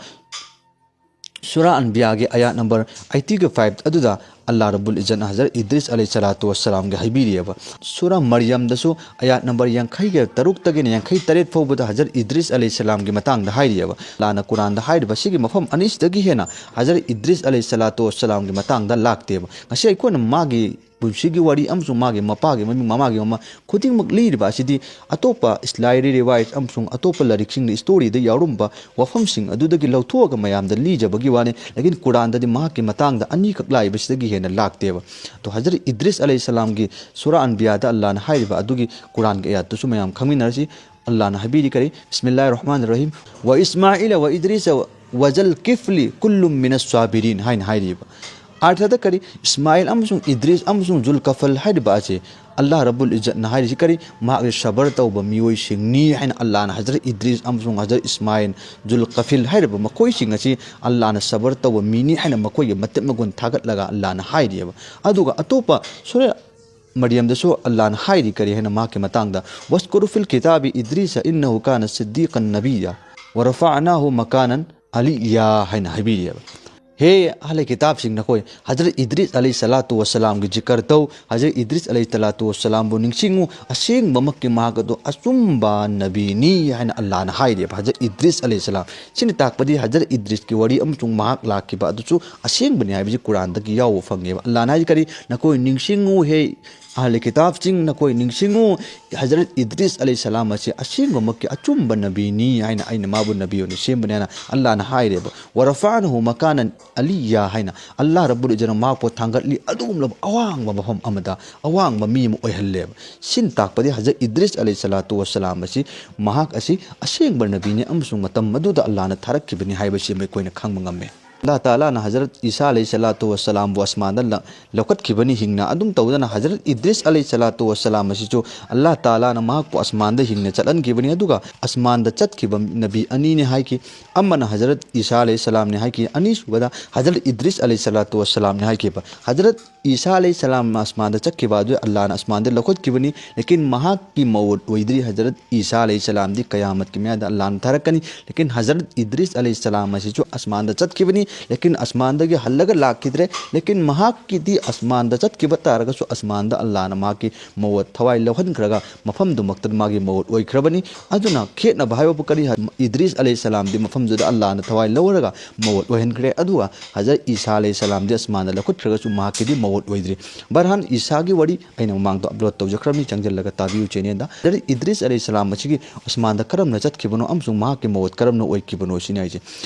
ꯁꯨꯔꯥ ꯑꯟꯕꯤꯌꯥꯒꯤ ꯑꯌꯥꯠ ꯅꯝꯕꯔ ꯑꯩꯠꯇꯤꯒ ꯐꯥꯏꯚ ꯑꯗꯨꯗ ꯑꯜꯂꯥꯍ ꯔꯕꯨꯜ ꯏꯖꯠꯅ ꯍꯖꯔꯠ ꯏꯗ꯭ꯔꯤꯁ ꯑꯂꯩꯍꯤ ꯁꯂꯥꯇꯨ ꯋꯁꯁꯂꯥꯝꯒꯤ ꯍꯥꯏꯕꯤꯔꯤꯑꯕ꯫ ꯁꯨꯔꯥ ꯃꯔꯤꯌꯝꯗꯁꯨ ꯑꯌꯥꯠ ꯅꯝꯕꯔ ꯌꯥꯡꯈꯩꯒ ꯇꯔꯨꯛꯇꯒꯤꯅ ꯌꯥꯡꯈꯩ ꯇꯔꯦꯠ ꯐꯥꯎꯕꯗ ꯍꯖꯔꯠ ꯏꯗ꯭ꯔꯤꯁ ꯑꯂꯩꯍꯤ ꯁꯂꯥꯝꯒꯤ ꯃꯇꯥꯡꯗ ꯍꯥꯏꯔꯤꯑꯕ꯫ ꯑꯜꯂꯥꯍꯅ ꯀꯨꯔꯥꯟꯗ ꯍꯥꯏꯔꯤꯕ ꯁꯤꯒꯤ ꯃꯐꯝ ꯑꯅꯤꯁꯤꯗꯒꯤ ꯍꯦꯟꯅ ꯍꯖꯔꯠ ꯏꯗ꯭ꯔꯤꯁ ꯑꯂꯩꯍꯤ ꯁꯂꯥꯇꯨ ꯋꯁꯁꯂꯥꯝꯒꯤ ꯃꯇꯥꯡꯗ ꯂꯥꯛꯇꯦꯕ꯫ ꯉꯁꯤ ꯑꯩꯈꯣꯏꯅ ꯃꯥꯒꯤ ꯄꯨꯟꯁꯤꯒꯤ ꯋꯥꯔꯤ ꯑꯃꯁꯨꯡ ꯃꯥꯒꯤ ꯃꯄꯥꯒꯤ ꯃꯃꯤꯡ, ꯃꯃꯥꯒꯤ ꯃꯃꯥ ꯈꯨꯗꯤꯡꯃꯛ ꯂꯤꯔꯤꯕ ꯑꯁꯤꯗꯤ ꯑꯇꯣꯞꯄ ꯏꯁꯂꯥꯏꯔꯤ ꯔꯤꯋꯥꯌꯠ ꯑꯃꯁꯨꯡ ꯑꯇꯣꯞꯄ ꯂꯥꯏꯔꯤꯛꯁꯤꯡꯗ, ꯁ꯭ꯇꯣꯔꯤꯗ ꯌꯥꯎꯔꯝꯕ ꯋꯥꯐꯝꯁꯤꯡ ꯑꯗꯨꯗꯒꯤ ꯂꯧꯊꯣꯛꯑꯒ ꯃꯌꯥꯝꯗ ꯂꯤꯖꯕꯒꯤ ꯋꯥꯅꯤ꯫ ꯂꯦꯀꯤꯟ ꯀꯨꯔꯥꯟꯗꯗꯤ ꯃꯍꯥꯛꯀꯤ ꯃꯇꯥꯡꯗ ꯑꯅꯤꯈꯛ ꯂꯥꯛꯏꯕꯁꯤꯗꯒꯤ ꯍꯦꯟꯅ ꯂꯥꯛꯇꯦꯕ꯫ ꯑꯗꯣ ꯍꯖꯔꯠ ꯏꯗ꯭ꯔꯤꯁ ꯑꯂꯩꯍꯤꯁꯁꯂꯥꯝꯒꯤ ꯁꯨꯔꯥ ꯑꯟꯕꯤꯌꯥꯗ ꯑꯜꯂꯥꯍꯅ ꯍꯥꯏꯔꯤꯕ ꯑꯗꯨꯒꯤ ꯀꯨꯔꯥꯟꯒꯤ ꯑꯌꯥꯠꯇꯨꯁꯨ ꯃꯌꯥꯝ ꯈꯪꯃꯤꯟꯅꯔꯁꯤ꯫ ꯑꯜꯂꯥꯍꯅ ꯍꯥꯏꯕꯤꯔꯤ ꯀꯔꯤ? ꯕꯤꯁꯃꯤꯜꯂꯥꯍꯤꯔ ꯔꯍꯃꯥꯅꯤꯔ ꯔꯍꯤꯝ꯫ "ꯋ ꯏꯁꯃꯥꯏꯂ ꯋ ꯏꯗ꯭ꯔꯤꯁ ꯋ ꯖꯜ ꯀꯤꯐ꯭ꯂꯤ ꯀꯨꯜꯂꯨꯝ ꯃꯤꯅ ꯁ꯭ꯋꯥꯕꯤꯔꯤꯟ" ꯍꯥꯏꯅ ꯍꯥꯏꯔꯤꯕ꯫ ꯑꯔꯊꯗ ꯀꯔꯤ? ꯏꯁꯃꯥꯏꯜ ꯑꯃꯁꯨꯡ ꯏꯗ꯭ꯔꯤꯁ ꯑꯃꯁꯨꯡ ꯖꯨꯜꯀꯐꯜ ꯍꯥꯏꯔꯤꯕ ꯑꯁꯤ ꯑꯜꯂꯥꯍ ꯔꯕꯨꯜ ꯏꯖꯠꯅ ꯍꯥꯏꯔꯤꯁꯤ ꯀꯔꯤ? ꯃꯍꯥꯛꯁꯤ ꯁꯕꯔ ꯇꯧꯕ ꯃꯤꯑꯣꯏꯁꯤꯡꯅꯤ ꯍꯥꯏꯅ ꯑꯜꯂꯥꯍꯅ ꯍꯖꯔꯠ ꯏꯗ꯭ꯔꯤꯁ ꯑꯃꯁꯨꯡ ꯍꯖꯔꯠ ꯏꯁꯃꯥꯏꯜ, ꯖꯨꯜꯀꯐꯤꯜ ꯍꯥꯏꯔꯤꯕ ꯃꯈꯣꯏꯁꯤꯡ ꯑꯁꯤ ꯑꯜꯂꯥꯍꯅ ꯁꯕꯔ ꯇꯧꯕ ꯃꯤꯅꯤ ꯍꯥꯏꯅ ꯃꯈꯣꯏꯒꯤ ꯃꯇꯤꯛ ꯃꯒꯨꯟ ꯊꯥꯒꯠꯂꯒ ꯑꯜꯂꯥꯍꯅ ꯍꯥꯏꯔꯤꯑꯕ꯫ ꯑꯗꯨꯒ ꯑꯇꯣꯞꯄ ꯁꯨꯔꯥ ꯃꯔꯤꯌꯝꯗꯁꯨ ꯑꯜꯂꯥꯍꯅ ꯍꯥꯏꯔꯤ ꯀꯔꯤ ꯍꯥꯏꯅ ꯃꯍꯥꯛꯀꯤ ꯃꯇꯥꯡꯗ? "ꯋꯁꯀꯨꯔꯨ ꯐꯤꯜ ꯀꯤꯇꯥꯕꯤ ꯏꯗ꯭ꯔꯤꯁ ꯏꯟꯅꯍꯨ ꯀꯥꯅ ꯁꯤꯗꯤꯀꯟ ꯅꯕꯤꯌ ꯋ ꯔꯐꯥꯅꯥꯍꯨ ꯃꯀꯥꯅꯟ ꯑꯂꯤꯌꯥ" ꯍꯥꯏꯅ ꯍꯥꯏꯕꯤꯔꯤꯑꯕ꯫ ꯍꯦ ꯑꯍꯂ ꯀꯤꯇꯥꯕꯁꯤꯡ, ꯅꯈꯣꯏ ꯍꯖꯔꯠ ꯏꯗ꯭ꯔꯤꯁ ꯑꯂꯩꯍꯤ ꯁꯂꯥꯇꯨ ꯋꯁꯁꯂꯥꯝꯒꯤ ꯖꯤꯀꯔ ꯇꯧ, ꯍꯖꯔꯠ ꯏꯗ꯭ꯔꯤꯁ ꯑꯂꯩꯍꯤ ꯁꯂꯥꯇꯨ ꯋꯁꯁꯂꯥꯝꯕꯨ ꯅꯤꯡꯁꯤꯡꯉꯨ, ꯑꯁꯦꯡꯕꯃꯛꯀꯤ ꯃꯍꯥꯛ ꯑꯗꯨ ꯑꯆꯨꯝꯕ ꯅꯕꯤꯅꯤ ꯍꯥꯏꯅ ꯑꯜꯂꯥꯍꯅ ꯍꯥꯏꯔꯤꯑꯕ ꯍꯖꯔꯠ ꯏꯗ꯭ꯔꯤꯁ ꯑꯂꯩꯍꯤ ꯁꯂꯥꯝ꯫ ꯁꯤꯅ ꯇꯥꯛꯄꯗꯤ ꯍꯖꯔꯠ ꯏꯗ꯭ꯔꯤꯁꯀꯤ ꯋꯥꯔꯤ ꯑꯃꯁꯨꯡ ꯃꯍꯥꯛ ꯂꯥꯛꯈꯤꯕ ꯑꯗꯨꯁꯨ ꯑꯁꯦꯡꯕꯅꯤ ꯍꯥꯏꯕꯁꯤ ꯀꯨꯔꯥꯟꯗꯒꯤ ꯌꯥꯎꯕ ꯐꯪꯉꯦꯕ꯫ ꯑꯜꯂꯥꯍꯅ ꯍꯥꯏꯔꯤ ꯀꯔꯤ? "ꯅꯈꯣꯏ ꯅꯤꯡꯁꯤꯡꯉꯨ ꯍꯦ ꯑꯍꯂ ꯀꯤꯇꯥꯕꯁꯤꯡ, ꯅꯈꯣꯏ ꯅꯤꯡꯁꯤꯡꯉꯨ, ꯍꯖꯔꯠ ꯏꯗ꯭ꯔꯤꯁ ꯑꯂꯩꯍꯤ ꯁꯂꯥꯝ ꯑꯁꯤ ꯑꯁꯦꯡꯕꯃꯛꯀꯤ ꯑꯆꯨꯝꯕ ꯅꯕꯤꯅꯤ ꯍꯥꯏꯅ, ꯑꯩꯅ ꯃꯥꯕꯨ ꯅꯕꯤ ꯑꯣꯏꯅ ꯁꯦꯝꯕꯅꯤ" ꯍꯥꯏꯅ ꯑꯜꯂꯥꯍꯅ ꯍꯥꯏꯔꯦꯕ꯫ "ꯋ ꯔꯐꯥꯅꯍꯨ ꯃꯀꯥꯅꯟ ꯑꯂꯤꯌꯥ" ꯍꯥꯏꯅ ꯑꯜꯂꯥꯍ ꯔꯕꯨꯜ ꯏꯖꯠꯅ ꯃꯍꯥꯛꯄꯨ ꯊꯥꯡꯒꯠꯂꯤ ꯑꯗꯨꯒꯨꯝꯂꯕ ꯑꯋꯥꯡꯕ ꯃꯐꯝ ꯑꯃꯗ ꯑꯋꯥꯡꯕ ꯃꯤ ꯑꯃ ꯑꯣꯏꯍꯜꯂꯦꯕ꯫ ꯁꯤꯅ ꯇꯥꯛꯄꯗꯤ ꯍꯖꯔꯠ ꯏꯗ꯭ꯔꯤꯁ ꯑꯂꯩꯍꯤ ꯁꯂꯥꯇꯨ ꯋꯁꯁꯂꯥꯝ ꯑꯁꯤ ꯃꯍꯥꯛ ꯑꯁꯤ ꯑꯁꯦꯡꯕ ꯅꯕꯤꯅꯤ ꯑꯃꯁꯨꯡ ꯃꯇꯝ ꯑꯗꯨꯗ ꯑꯜꯂꯥꯍꯅ ꯊꯥꯔꯛꯈꯤꯕꯅꯤ ꯍꯥꯏꯕꯁꯤ ꯑꯩꯈꯣꯏꯅ ꯈꯪꯕ ꯉꯝꯃꯦ꯫ ꯑꯜꯂꯥꯍ ꯇꯥꯂꯥꯅ ꯍꯖꯔꯠ ꯏꯁꯥ ꯑꯂꯩꯍꯤ ꯁꯂꯥꯇꯨ ꯋꯁꯁꯂꯥꯝꯕꯨ ꯑꯁꯃꯥꯟꯗ ꯂ-, ꯂꯧꯈꯠꯈꯤꯕꯅꯤ ꯍꯤꯡꯅ꯫ ꯑꯗꯨꯝ ꯇꯧꯗꯅ ꯍꯖꯔꯠ ꯏꯗ꯭ꯔꯤꯁ ꯑꯂꯩꯍꯤ ꯁꯂꯥꯇꯨ ꯋꯁꯁꯂꯥꯝ ꯑꯁꯤꯁꯨ ꯑꯜꯂꯥꯍ ꯇꯥꯂꯥꯅ ꯃꯍꯥꯛꯄꯨ ꯑꯁꯃꯥꯟꯗ ꯍꯤꯡꯅ ꯆꯠꯍꯟꯈꯤꯕꯅꯤ꯫ ꯑꯗꯨꯒ ꯑꯁꯃꯥꯟꯗ ꯆꯠꯈꯤꯕ ꯅꯕꯤ ꯑꯅꯤꯅꯤ ꯍꯥꯏꯈꯤ꯫ ꯑꯃꯅ ꯍꯖꯔꯠ ꯏꯁꯥ ꯑꯂꯩꯍꯤ ꯁꯂꯥꯝꯅꯤ ꯍꯥꯏꯈꯤ, ꯑꯅꯤꯁꯨꯕꯗ ꯍꯖꯔꯠ ꯏꯗ꯭ꯔꯤꯁ ꯑꯂꯩꯍꯤ ꯁꯂꯥꯇꯨ ꯋꯁꯁꯂꯥꯝꯅꯤ ꯍꯥꯏꯈꯤꯕ꯫ ꯍꯖꯔꯠ ꯏꯁꯥ ꯑꯂꯩꯍꯤ ꯁꯂꯥꯝ ꯑꯁꯃꯥꯟꯗ ꯆꯠꯈꯤꯕ ꯑꯗꯨ ꯑꯜꯂꯥꯍꯅ ꯑꯁꯃꯥꯟꯗ ꯂꯧꯈꯠꯈꯤꯕꯅꯤ꯫ ꯂꯦꯀꯤꯟ ꯃꯍꯥꯛꯀꯤ ꯃꯧꯑꯠ ꯑꯣꯏꯗ꯭ꯔꯤ꯫ ꯍꯖꯔꯠ ꯏꯁꯥ ꯑꯂꯩꯍꯤ ꯁꯂꯥꯝꯗꯤ ꯀꯌꯥꯃꯠꯀꯤ ꯃꯌꯥꯗ ꯑꯜꯂꯥꯍꯅ ꯊꯥꯔꯛꯀꯅꯤ꯫ ꯂꯦꯀꯤꯟ ꯍꯖꯔꯠ ꯏꯗ꯭ꯔꯤꯁ ꯑꯂꯩꯍꯤ ꯁꯂꯥꯝ ꯑꯁꯤꯁꯨ ꯑꯁꯃꯥꯟꯗ ꯆꯠꯈꯤꯕꯅꯤ꯫ ꯂꯦꯀꯤꯟ ꯑꯁꯃꯥꯟꯗꯒꯤ ꯍꯜꯂꯒ ꯂꯥꯛꯈꯤꯗ꯭ꯔꯦ꯫ ꯂꯦꯀꯤꯟ ꯃꯍꯥꯛꯀꯤꯗꯤ ꯑꯁꯃꯥꯟꯗ ꯆꯠꯈꯤꯕ ꯇꯥꯔꯒꯁꯨ ꯑꯁꯃꯥꯟꯗ ꯑꯜꯂꯥꯍꯅ ꯃꯍꯥꯛꯀꯤ ꯃꯧꯑꯠ ꯊꯋꯥꯏ ꯂꯧꯍꯟꯈ꯭ꯔꯒ ꯃꯐꯝꯗꯨꯃꯛꯇ ꯃꯥꯒꯤ ꯃꯧꯑꯠ ꯑꯣꯏꯈ꯭ꯔꯕꯅꯤ꯫ ꯑꯗꯨꯅ ꯈꯦꯠꯅꯕ ꯍꯥꯏꯕꯕꯨ ꯀꯔꯤ ꯍꯥꯏ? ꯏꯗ꯭ꯔꯤꯁ ꯑꯂꯩꯍꯤ ꯁꯂꯥꯝꯗꯤ ꯃꯐꯝꯗꯨꯗ ꯑꯜꯂꯥꯍꯅ ꯊꯋꯥꯏ ꯂꯧꯔꯒ ꯃꯧꯑꯠ ꯑꯣꯏꯍꯟꯈ꯭ꯔꯦ꯫ ꯑꯗꯨꯒ ꯍꯖꯔꯠ ꯏꯁꯥ ꯑꯂꯩꯍꯤ ꯁꯂꯥꯝꯗꯤ ꯑꯁꯃꯥꯟꯗ ꯂꯧꯈꯠꯈ꯭ꯔꯒꯁꯨ ꯃꯍꯥꯛꯀꯤꯗꯤ ꯃꯧ ꯃꯣꯠ ꯑꯣꯏꯗ꯭ꯔꯤ꯫ ꯕꯍꯔꯍꯥꯟ, ꯏꯁꯥꯒꯤ ꯋꯥꯔꯤ ꯑꯩꯅ ꯃꯃꯥꯡꯗ ꯑꯞꯂꯣꯗ ꯇꯧꯖꯈ꯭ꯔꯕꯅꯤ, ꯆꯪꯁꯤꯜꯂꯒ ꯇꯥꯕꯤꯌꯨ ꯆꯦꯅꯦꯜꯗ꯫ ꯍꯖꯔꯠ ꯏꯗ꯭ꯔꯤꯁ ꯑꯂꯩꯍꯤꯁꯁꯂꯥꯝ ꯑꯁꯤꯒꯤ ꯎꯁꯃꯥꯟꯗ ꯀꯔꯝꯅ ꯆꯠꯈꯤꯕꯅꯣ ꯑꯃꯁꯨꯡ ꯃꯍꯥꯛꯀꯤ ꯃꯣꯠ ꯀꯔꯝꯅ ꯑꯣꯏꯈꯤꯕꯅꯣ ꯁꯤꯅꯤ ꯍꯥꯏꯁꯦ꯫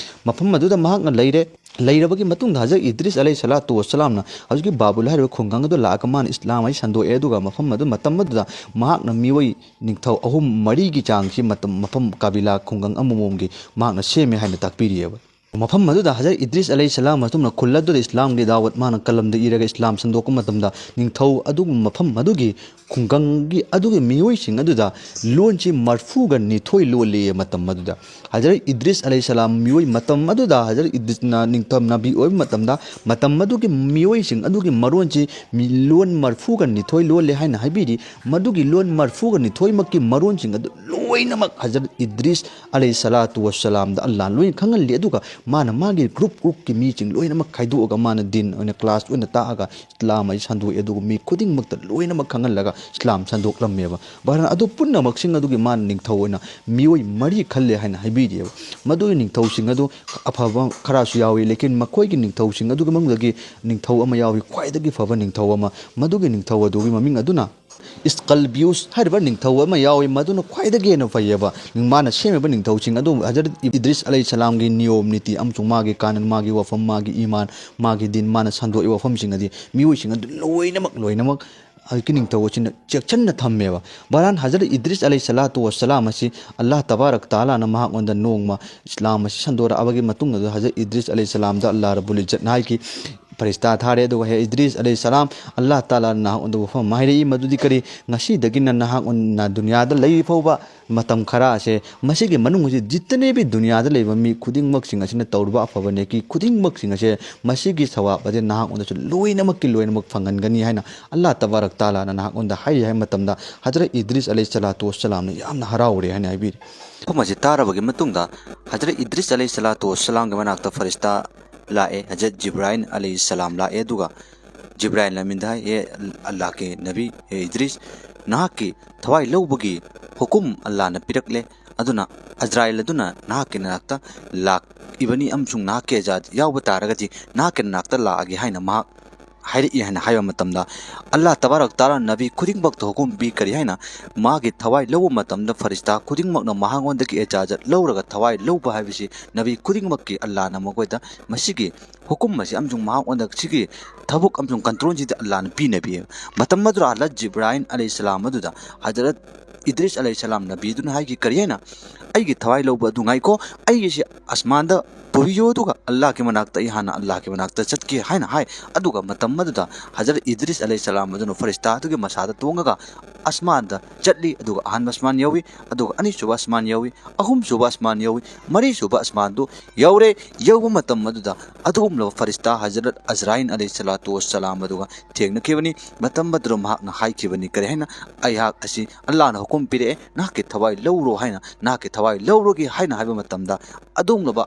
ꯃꯐꯝ ꯑꯗꯨꯗ ꯃꯍꯥꯛꯅ ꯂꯩꯔꯦ꯫ ꯂꯩꯔꯕꯒꯤ ꯃꯇꯨꯡꯗ ꯍꯖꯔꯠ ꯏꯗ꯭ꯔꯤꯁ ꯑꯂꯩꯍꯤꯁꯁꯂꯥꯇꯨ ꯋꯥꯁꯁꯂꯥꯝꯅ ꯍꯧꯖꯤꯛꯀꯤ ꯕꯥꯕꯨꯜ ꯍꯥꯏꯔꯤꯕ ꯈꯨꯡꯒꯪ ꯑꯗꯨ ꯂꯥꯛꯑꯒ ꯃꯥꯅ ꯏꯁꯂꯥꯝ ꯑꯁꯤ ꯁꯟꯗꯣꯛꯑꯦ꯫ ꯑꯗꯨꯒ ꯃꯐꯝ ꯑꯗꯨ, ꯃꯇꯝ ꯑꯗꯨꯗ ꯃꯍꯥꯛꯅ ꯃꯤꯑꯣꯏ ꯅꯤꯡꯊꯧ ꯑꯍꯨꯝ ꯃꯔꯤꯒꯤ ꯆꯥꯡꯁꯤ ꯃꯇꯝ, ꯃꯐꯝ ꯀꯥꯕꯤꯂꯥ ꯈꯨꯡꯒꯪ ꯑꯃꯃꯝꯒꯤ ꯃꯍꯥꯛꯅ ꯁꯦꯝꯃꯦ ꯍꯥꯏꯅ ꯇꯥꯛꯄꯤꯔꯤꯑꯕ꯫ ꯃꯐꯝ ꯑꯗꯨꯗ ꯍꯖꯔꯠ ꯏꯗ꯭ꯔꯤꯁ ꯑꯂꯩꯍꯤꯁꯁꯂꯥꯝ ꯑꯗꯨꯅ ꯈꯨꯜ ꯑꯗꯨꯗ ꯏꯁꯂꯥꯝꯒꯤ ꯗꯥꯋꯠ ꯃꯥꯅ ꯀꯂꯝꯗ ꯏꯔꯒ ꯏꯁꯂꯥꯝ ꯁꯟꯗꯣꯛꯄ ꯃꯇꯝꯗ ꯅꯤꯡꯊꯧ ꯑꯗꯨꯒꯨꯝꯕ ꯃꯐꯝ ꯑꯗꯨꯒꯤ ꯈꯨꯡꯒꯪꯒꯤ ꯑꯗꯨꯒꯤ ꯃꯤꯑꯣꯏꯁꯤꯡ ꯑꯗꯨꯗ ꯂꯣꯟꯁꯤ ꯃꯔꯐꯨꯒ ꯅꯤꯊꯣꯏ ꯂꯣꯜꯂꯦ ꯃꯇꯝ ꯑꯗꯨꯗ꯫ ꯍꯖꯔꯠ ꯏꯗ꯭ꯔꯤꯁ ꯑꯂꯩꯍꯤꯁꯁꯂꯥꯝ ꯃꯤꯑꯣꯏ ꯃꯇꯝ ꯑꯗꯨꯗ ꯍꯖꯔꯠ ꯏꯗ꯭ꯔꯤꯁꯅ ꯅꯤꯡꯊꯧ ꯅꯕꯤ ꯑꯣꯏꯕ ꯃꯇꯝꯗ ꯃꯇꯝ ꯑꯗꯨꯒꯤ ꯃꯤꯑꯣꯏꯁꯤꯡ ꯑꯗꯨꯒꯤ ꯃꯔꯣꯟꯁꯤ ꯃꯤ-, ꯂꯣꯟ ꯃꯔꯐꯨꯒ ꯅꯤꯊꯣꯏ ꯂꯣꯜꯂꯦ ꯍꯥꯏꯅ ꯍꯥꯏꯕꯤꯔꯤ꯫ ꯃꯗꯨꯒꯤ ꯂꯣꯟ ꯃꯔꯐꯨꯒ ꯅꯤꯊꯣꯏꯃꯛꯀꯤ ꯃꯔꯣꯟꯁꯤꯡ ꯑꯗꯨ ꯂꯣꯏꯅꯃꯛ ꯍꯖꯔꯠ ꯏꯗ꯭ꯔꯤꯁ ꯑꯂꯩꯍꯤꯁꯁꯂꯥꯇꯨ ꯋꯥꯁꯁꯂꯥꯝꯗ ꯑꯜꯂꯥꯍꯅ ꯂꯣꯏꯅ ꯈꯪꯍꯜꯂꯤ꯫ ꯑꯗꯨꯒ ꯃꯥꯅ ꯃꯥꯒꯤ ꯒ꯭ꯔꯨꯞ ꯒ꯭ꯔꯨꯞꯀꯤ ꯃꯤꯁꯤꯡ ꯂꯣꯏꯅꯃꯛ ꯈꯥꯏꯗꯣꯛꯑꯒ ꯃꯥꯅ ꯗꯤꯟ ꯑꯣꯏꯅ ꯀ꯭ꯂꯥꯁ ꯑꯣꯏꯅ ꯇꯥꯛꯑꯒ ꯏꯁꯂꯥꯝ ꯑꯁꯤ ꯁꯟꯗꯣꯛꯑꯦ꯫ ꯑꯗꯨꯒ ꯃꯤ ꯈꯨꯗꯤꯡꯃꯛꯇ ꯂꯣꯏꯅꯃꯛ ꯈꯪꯍꯜꯂꯒ ꯏꯁꯂꯥꯝ ꯁꯟꯗꯣꯛꯂꯝꯃꯦꯕ꯫ ꯕꯍꯔꯍꯥꯟ, ꯑꯗꯨ ꯄꯨꯝꯅꯃꯛꯁꯤꯡ ꯑꯗꯨꯒꯤ ꯃꯥꯅ ꯅꯤꯡꯊꯧ ꯑꯣꯏꯅ ꯃꯤꯑꯣꯏ ꯃꯔꯤ ꯈꯜꯂꯦ ꯍꯥꯏꯅ ꯍꯥꯏꯕꯤꯔꯤꯑꯕ꯫ ꯃꯗꯨꯒꯤ ꯅꯤꯡꯊꯧꯁꯤꯡ ꯑꯗꯨ ꯑꯐꯕ ꯈꯔꯁꯨ ꯌꯥꯎꯏ, ꯂꯦꯀꯤꯟ ꯃꯈꯣꯏꯒꯤ ꯅꯤꯡꯊꯧꯁꯤꯡ ꯑꯗꯨꯒꯤ ꯃꯅꯨꯡꯗꯒꯤ ꯅꯤꯡꯊꯧ ꯑꯃ ꯌꯥꯎꯏ, ꯈ꯭ꯋꯥꯏꯗꯒꯤ ꯐꯕ ꯅꯤꯡꯊꯧ ꯑꯃ꯫ ꯃꯗꯨꯒꯤ ꯅꯤꯡꯊꯧ ꯑꯗꯨꯒꯤ ꯃꯃꯤꯡ ꯑꯗꯨꯅ ꯏꯁꯀꯜꯕꯤꯌꯨꯁ ꯍꯥꯏꯔꯤꯕ ꯅꯤꯡꯊꯧ ꯑꯃ ꯌꯥꯎꯏ, ꯃꯗꯨꯅ ꯈ꯭ꯋꯥꯏꯗꯒꯤ ꯍꯦꯟꯅ ꯐꯩꯌꯦꯕ꯫ ꯃꯥꯅ ꯁꯦꯝꯃꯤꯕ ꯅꯤꯡꯊꯧꯁꯤꯡ ꯑꯗꯨ ꯍꯖꯔꯠ ꯏꯗ꯭ꯔꯤꯁ ꯑꯂꯩꯍꯤꯁꯁꯂꯥꯝꯒꯤ ꯅꯤꯌꯣꯝ ꯅꯤꯇꯤ ꯑꯃꯁꯨꯡ ꯃꯥꯒꯤ ꯀꯥꯅꯨꯟ, ꯃꯥꯒꯤ ꯋꯥꯐꯝ, ꯃꯥꯒꯤ ꯏꯃꯥꯟ, ꯃꯥꯒꯤ ꯗꯤꯟ, ꯃꯥꯅ ꯁꯟꯗꯣꯛꯏꯕ ꯋꯥꯐꯝꯁꯤꯡ ꯑꯗꯤ ꯃꯤꯑꯣꯏꯁꯤꯡ ꯑꯗꯨ ꯂꯣꯏꯅꯃꯛ, ꯂꯣꯏꯅꯃꯛ ꯍꯧꯖꯤꯛꯀꯤ ꯅꯤꯡꯊꯧ ꯑꯁꯤꯅ ꯆꯦꯛꯁꯤꯟꯅ ꯊꯝꯃꯦꯕ꯫ ꯕꯍꯔꯍꯥꯟ, ꯍꯖꯔꯠ ꯏꯗ꯭ꯔꯤꯁ ꯑꯂꯩꯍꯤꯁꯁꯂꯥꯇꯨ ꯋꯥꯁꯁꯂꯥꯝ ꯑꯁꯤ ꯑꯜꯂꯥꯍ ꯇꯕꯥꯔꯛ ꯇꯥꯂꯥꯅ ꯃꯍꯥꯛꯉꯣꯟꯗ ꯅꯣꯡꯃ ꯏꯁꯂꯥꯝ ꯑꯁꯤ ꯁꯟꯗꯣꯔꯛꯑꯕꯒꯤ ꯃꯇꯨꯡꯗ ꯍꯖꯔꯠ ꯏꯗ꯭ꯔꯤꯁ ꯑꯂꯩꯍꯤꯁꯁꯂꯥꯝꯗ ꯑꯜꯂꯥꯍ ꯔꯕꯨꯜ ꯏꯖꯠꯅ ꯍꯥꯏꯈꯤ, ꯐꯔꯤꯁꯇꯥ ꯊꯥꯔꯦ꯫ ꯑꯗꯨꯒ ꯍꯦ ꯏꯗ꯭ꯔꯤꯁ ꯑꯂꯩꯍꯤꯁꯁꯂꯥꯝ, ꯑꯜꯂꯥꯍ ꯇꯥꯂꯥꯅ ꯅꯍꯥꯛꯉꯣꯟꯗ ꯋꯥꯐꯝ ꯑꯃ ꯍꯥꯏꯔꯛꯏ, ꯃꯗꯨꯗꯤ ꯀꯔꯤ? ꯉꯁꯤꯗꯒꯤꯅ ꯅꯍꯥꯛꯉꯣꯟꯅ ꯗꯨꯅꯤꯌꯥꯗ ꯂꯩꯔꯤ ꯐꯥꯎꯕ ꯃꯇꯝ ꯈꯔ ꯑꯁꯦ, ꯃꯁꯤꯒꯤ ꯃꯅꯨꯡ ꯑꯁꯤ ꯖꯤꯇꯅꯦꯕꯤ ꯗꯨꯅꯤꯌꯥꯗ ꯂꯩꯕ ꯃꯤ ꯈꯨꯗꯤꯡꯃꯛꯁꯤꯡ ꯑꯁꯤꯅ ꯇꯧꯔꯤꯕ ꯑꯐꯕ ꯅꯦꯀꯤ ꯈꯨꯗꯤꯡꯃꯛꯁꯤꯡ ꯑꯁꯦ, ꯃꯁꯤꯒꯤ ꯁꯋꯥꯕ ꯑꯁꯦ ꯅꯍꯥꯛꯉꯣꯟꯗꯁꯨ ꯂꯣꯏꯅꯃꯛꯀꯤ ꯂꯣꯏꯅꯃꯛ ꯐꯪꯍꯟꯒꯅꯤ ꯍꯥꯏꯅ ꯑꯜꯂꯥꯍ ꯇꯕꯥꯔꯛ ꯇꯥꯂꯥꯅ ꯅꯍꯥꯛꯉꯣꯟꯗ ꯍꯥꯏꯔꯤ ꯍꯥꯏꯕ ꯃꯇꯝꯗ ꯍꯖꯔꯠ ꯏꯗ꯭ꯔꯤꯁ ꯑꯂꯩꯍꯤꯁꯁꯂꯥꯇꯨ ꯋꯥꯁꯁꯂꯥꯝꯅ ꯌꯥꯝꯅ ꯍꯔꯥꯎꯔꯦ ꯍꯥꯏꯅ ꯍꯥꯏꯕꯤꯔꯤ꯫ ꯃꯐꯝ ꯑꯁꯤ ꯇꯥꯔꯕꯒꯤ ꯃꯇꯨꯡꯗ ꯍꯖꯔꯠ ꯏꯗ꯭ꯔꯤꯁ ꯑꯂꯩꯍꯤꯁꯁꯂꯥꯇꯨ ꯋꯥꯁꯁꯂꯥꯝꯒꯤ ꯃꯅꯥꯛꯇ ꯐꯔꯤꯁꯇꯥ ꯂꯥꯛꯑꯦ, ꯍꯖꯔꯠ ꯖꯤꯕ꯭ꯔꯥꯏꯜ ꯑꯂꯩꯍꯤꯁꯁꯂꯥꯝ ꯂꯥꯛꯑꯦ꯫ ꯑꯗꯨꯒ ꯖꯤꯕ꯭ꯔꯥꯏꯜꯅ ꯃꯤꯟꯗ ꯍꯥꯏ, "ꯑꯦ ꯑꯜꯂꯥꯍꯀꯤ ꯅꯕꯤ, ꯑꯦ ꯏꯗ꯭ꯔꯤꯁ, ꯅꯍꯥꯛꯀꯤ ꯊꯋꯥꯏ ꯂꯧꯕꯒꯤ ꯍꯨꯀꯨꯝ ꯑꯜꯂꯥꯍꯅ ꯄꯤꯔꯛꯂꯦ꯫ ꯑꯗꯨꯅ ꯑꯖꯔꯥꯏꯜ ꯑꯗꯨꯅ ꯅꯍꯥꯛꯀꯤ ꯅꯅꯥꯛꯇ ꯂꯥꯛꯏꯕꯅꯤ ꯑꯃꯁꯨꯡ ꯅꯍꯥꯛꯀꯤ ꯑꯖꯥꯗ ꯌꯥꯎꯕ ꯇꯥꯔꯒꯗꯤ ꯅꯍꯥꯛꯀꯤ ꯅꯅꯥꯛꯇ ꯂꯥꯛꯑꯒꯦ" ꯍꯥꯏꯅ ꯃꯍꯥꯛ ꯍꯥꯏꯔꯛꯏ ꯍꯥꯏꯅ ꯍꯥꯏꯕ ꯃꯇꯝꯗ, ꯑꯜꯂꯥꯍ ꯇꯕꯥꯔꯛ ꯇꯥꯂꯥ ꯅꯕꯤ ꯈꯨꯗꯤꯡꯃꯛꯇ ꯍꯨꯀꯨꯝ ꯄꯤ꯫ ꯀꯔꯤ ꯍꯥꯏꯅ? ꯃꯥꯒꯤ ꯊꯋꯥꯏ ꯂꯧꯕ ꯃꯇꯝꯗ ꯐꯔꯤꯁꯇꯥ ꯈꯨꯗꯤꯡꯃꯛꯅ ꯃꯍꯥꯛꯉꯣꯟꯗꯒꯤ ꯏꯖꯥꯖꯠ ꯂꯧꯔꯒ ꯊꯋꯥꯏ ꯂꯧꯕ ꯍꯥꯏꯕꯁꯤ ꯅꯕꯤ ꯈꯨꯗꯤꯡꯃꯛꯀꯤ ꯑꯜꯂꯥꯍꯅ ꯃꯈꯣꯏꯗ ꯃꯁꯤꯒꯤ ꯍꯨꯀꯨꯝ ꯑꯁꯤ ꯑꯃꯁꯨꯡ ꯃꯍꯥꯛꯉꯣꯟꯗ ꯁꯤꯒꯤ ꯊꯕꯛ ꯑꯃꯁꯨꯡ ꯀꯟꯇ꯭ꯔꯣꯜꯁꯤꯗ ꯑꯜꯂꯥꯍꯅ ꯄꯤꯅꯕꯤ꯫ ꯃꯇꯝ ꯑꯗꯨꯗ ꯍꯖꯔꯠ ꯖꯤꯕ꯭ꯔꯥꯏꯜ ꯑꯂꯩꯍꯤꯁꯁꯂꯥꯝ ꯑꯗꯨꯗ ꯍꯖꯔꯠ ꯏꯗ꯭ꯔꯤꯁ ꯑꯂꯩꯍꯤꯁꯁꯂꯥꯝ ꯅꯕꯤꯗꯨꯅ ꯍꯥꯏꯈꯤ, "ꯀꯔꯤ ꯍꯥꯏꯅ? ꯑꯩꯒꯤ ꯊꯋꯥꯏ ꯂꯧꯕ ꯑꯗꯨ ꯉꯥꯏꯈꯣ, ꯑꯩꯒꯤꯁꯤ ꯑꯁꯃꯥꯟꯗ ꯄꯨꯕꯤꯌꯨ, ꯑꯗꯨꯒ ꯑꯜꯂꯥꯍꯒꯤ ꯃꯅꯥꯛꯇ ꯑꯩ ꯍꯥꯟꯅ ꯑꯜꯂꯥꯍꯒꯤ ꯃꯅꯥꯛꯇ ꯆꯠꯀꯦ" ꯍꯥꯏꯅ ꯍꯥꯏ꯫ ꯑꯗꯨꯒ ꯃꯇꯝ ꯑꯗꯨꯗ ꯍꯖꯔꯠ ꯏꯗ꯭ꯔꯤꯁ ꯑꯂꯩꯍꯤꯁꯁꯂꯥꯝ ꯑꯗꯨꯅ ꯐꯔꯤꯁꯇꯥ ꯑꯗꯨꯒꯤ ꯃꯁꯥꯗ ꯇꯣꯡꯉꯒ ꯑꯁꯃꯥꯟꯗ ꯆꯠꯂꯤ꯫ ꯑꯗꯨꯒ ꯑꯍꯥꯟꯕ ꯑꯁꯃꯥꯟ ꯌꯧꯏ, ꯑꯗꯨꯒ ꯑꯅꯤꯁꯨꯕ ꯑꯁꯃꯥꯟ ꯌꯧꯏ, ꯑꯍꯨꯝꯁꯨꯕ ꯑꯁꯃꯥꯟ ꯌꯧꯏ, ꯃꯔꯤꯁꯨꯕ ꯑꯁꯃꯥꯟꯗꯨ ꯌꯧꯔꯦ꯫ ꯌꯧꯕ ꯃꯇꯝ ꯑꯗꯨꯗ ꯑꯗꯨꯒꯨꯝꯂꯕ ꯐꯔꯤꯁꯇꯥ ꯍꯖꯔꯠ ꯑꯖꯔꯥꯏꯜ ꯑꯂꯩꯍꯤꯁꯁꯂꯥꯇꯨ ꯋꯁꯁꯂꯥꯝ ꯑꯗꯨꯒ ꯊꯦꯡꯅꯈꯤꯕꯅꯤ꯫ ꯃꯇꯝ ꯑꯗꯨꯗ ꯃꯍꯥꯛꯅ ꯍꯥꯏꯈꯤꯕꯅꯤ, ꯀꯔꯤ ꯍꯥꯏꯅ? "ꯑꯩꯍꯥꯛ ꯑꯁꯤ ꯑꯜꯂꯥꯍꯅ ꯍꯨꯀꯨꯝ ꯄꯤꯔꯛꯑꯦ, ꯅꯍꯥꯛꯀꯤ ꯊꯋꯥꯏ ꯂꯧꯔꯣ ꯍꯥꯏꯅ, ꯅꯍꯥꯛꯀꯤ ꯊꯋꯥꯏ ꯂꯧꯔꯒꯦ" ꯍꯥꯏꯅ ꯍꯥꯏꯕ ꯃꯇꯝꯗ, ꯑꯗꯨꯒꯨꯝꯂꯕ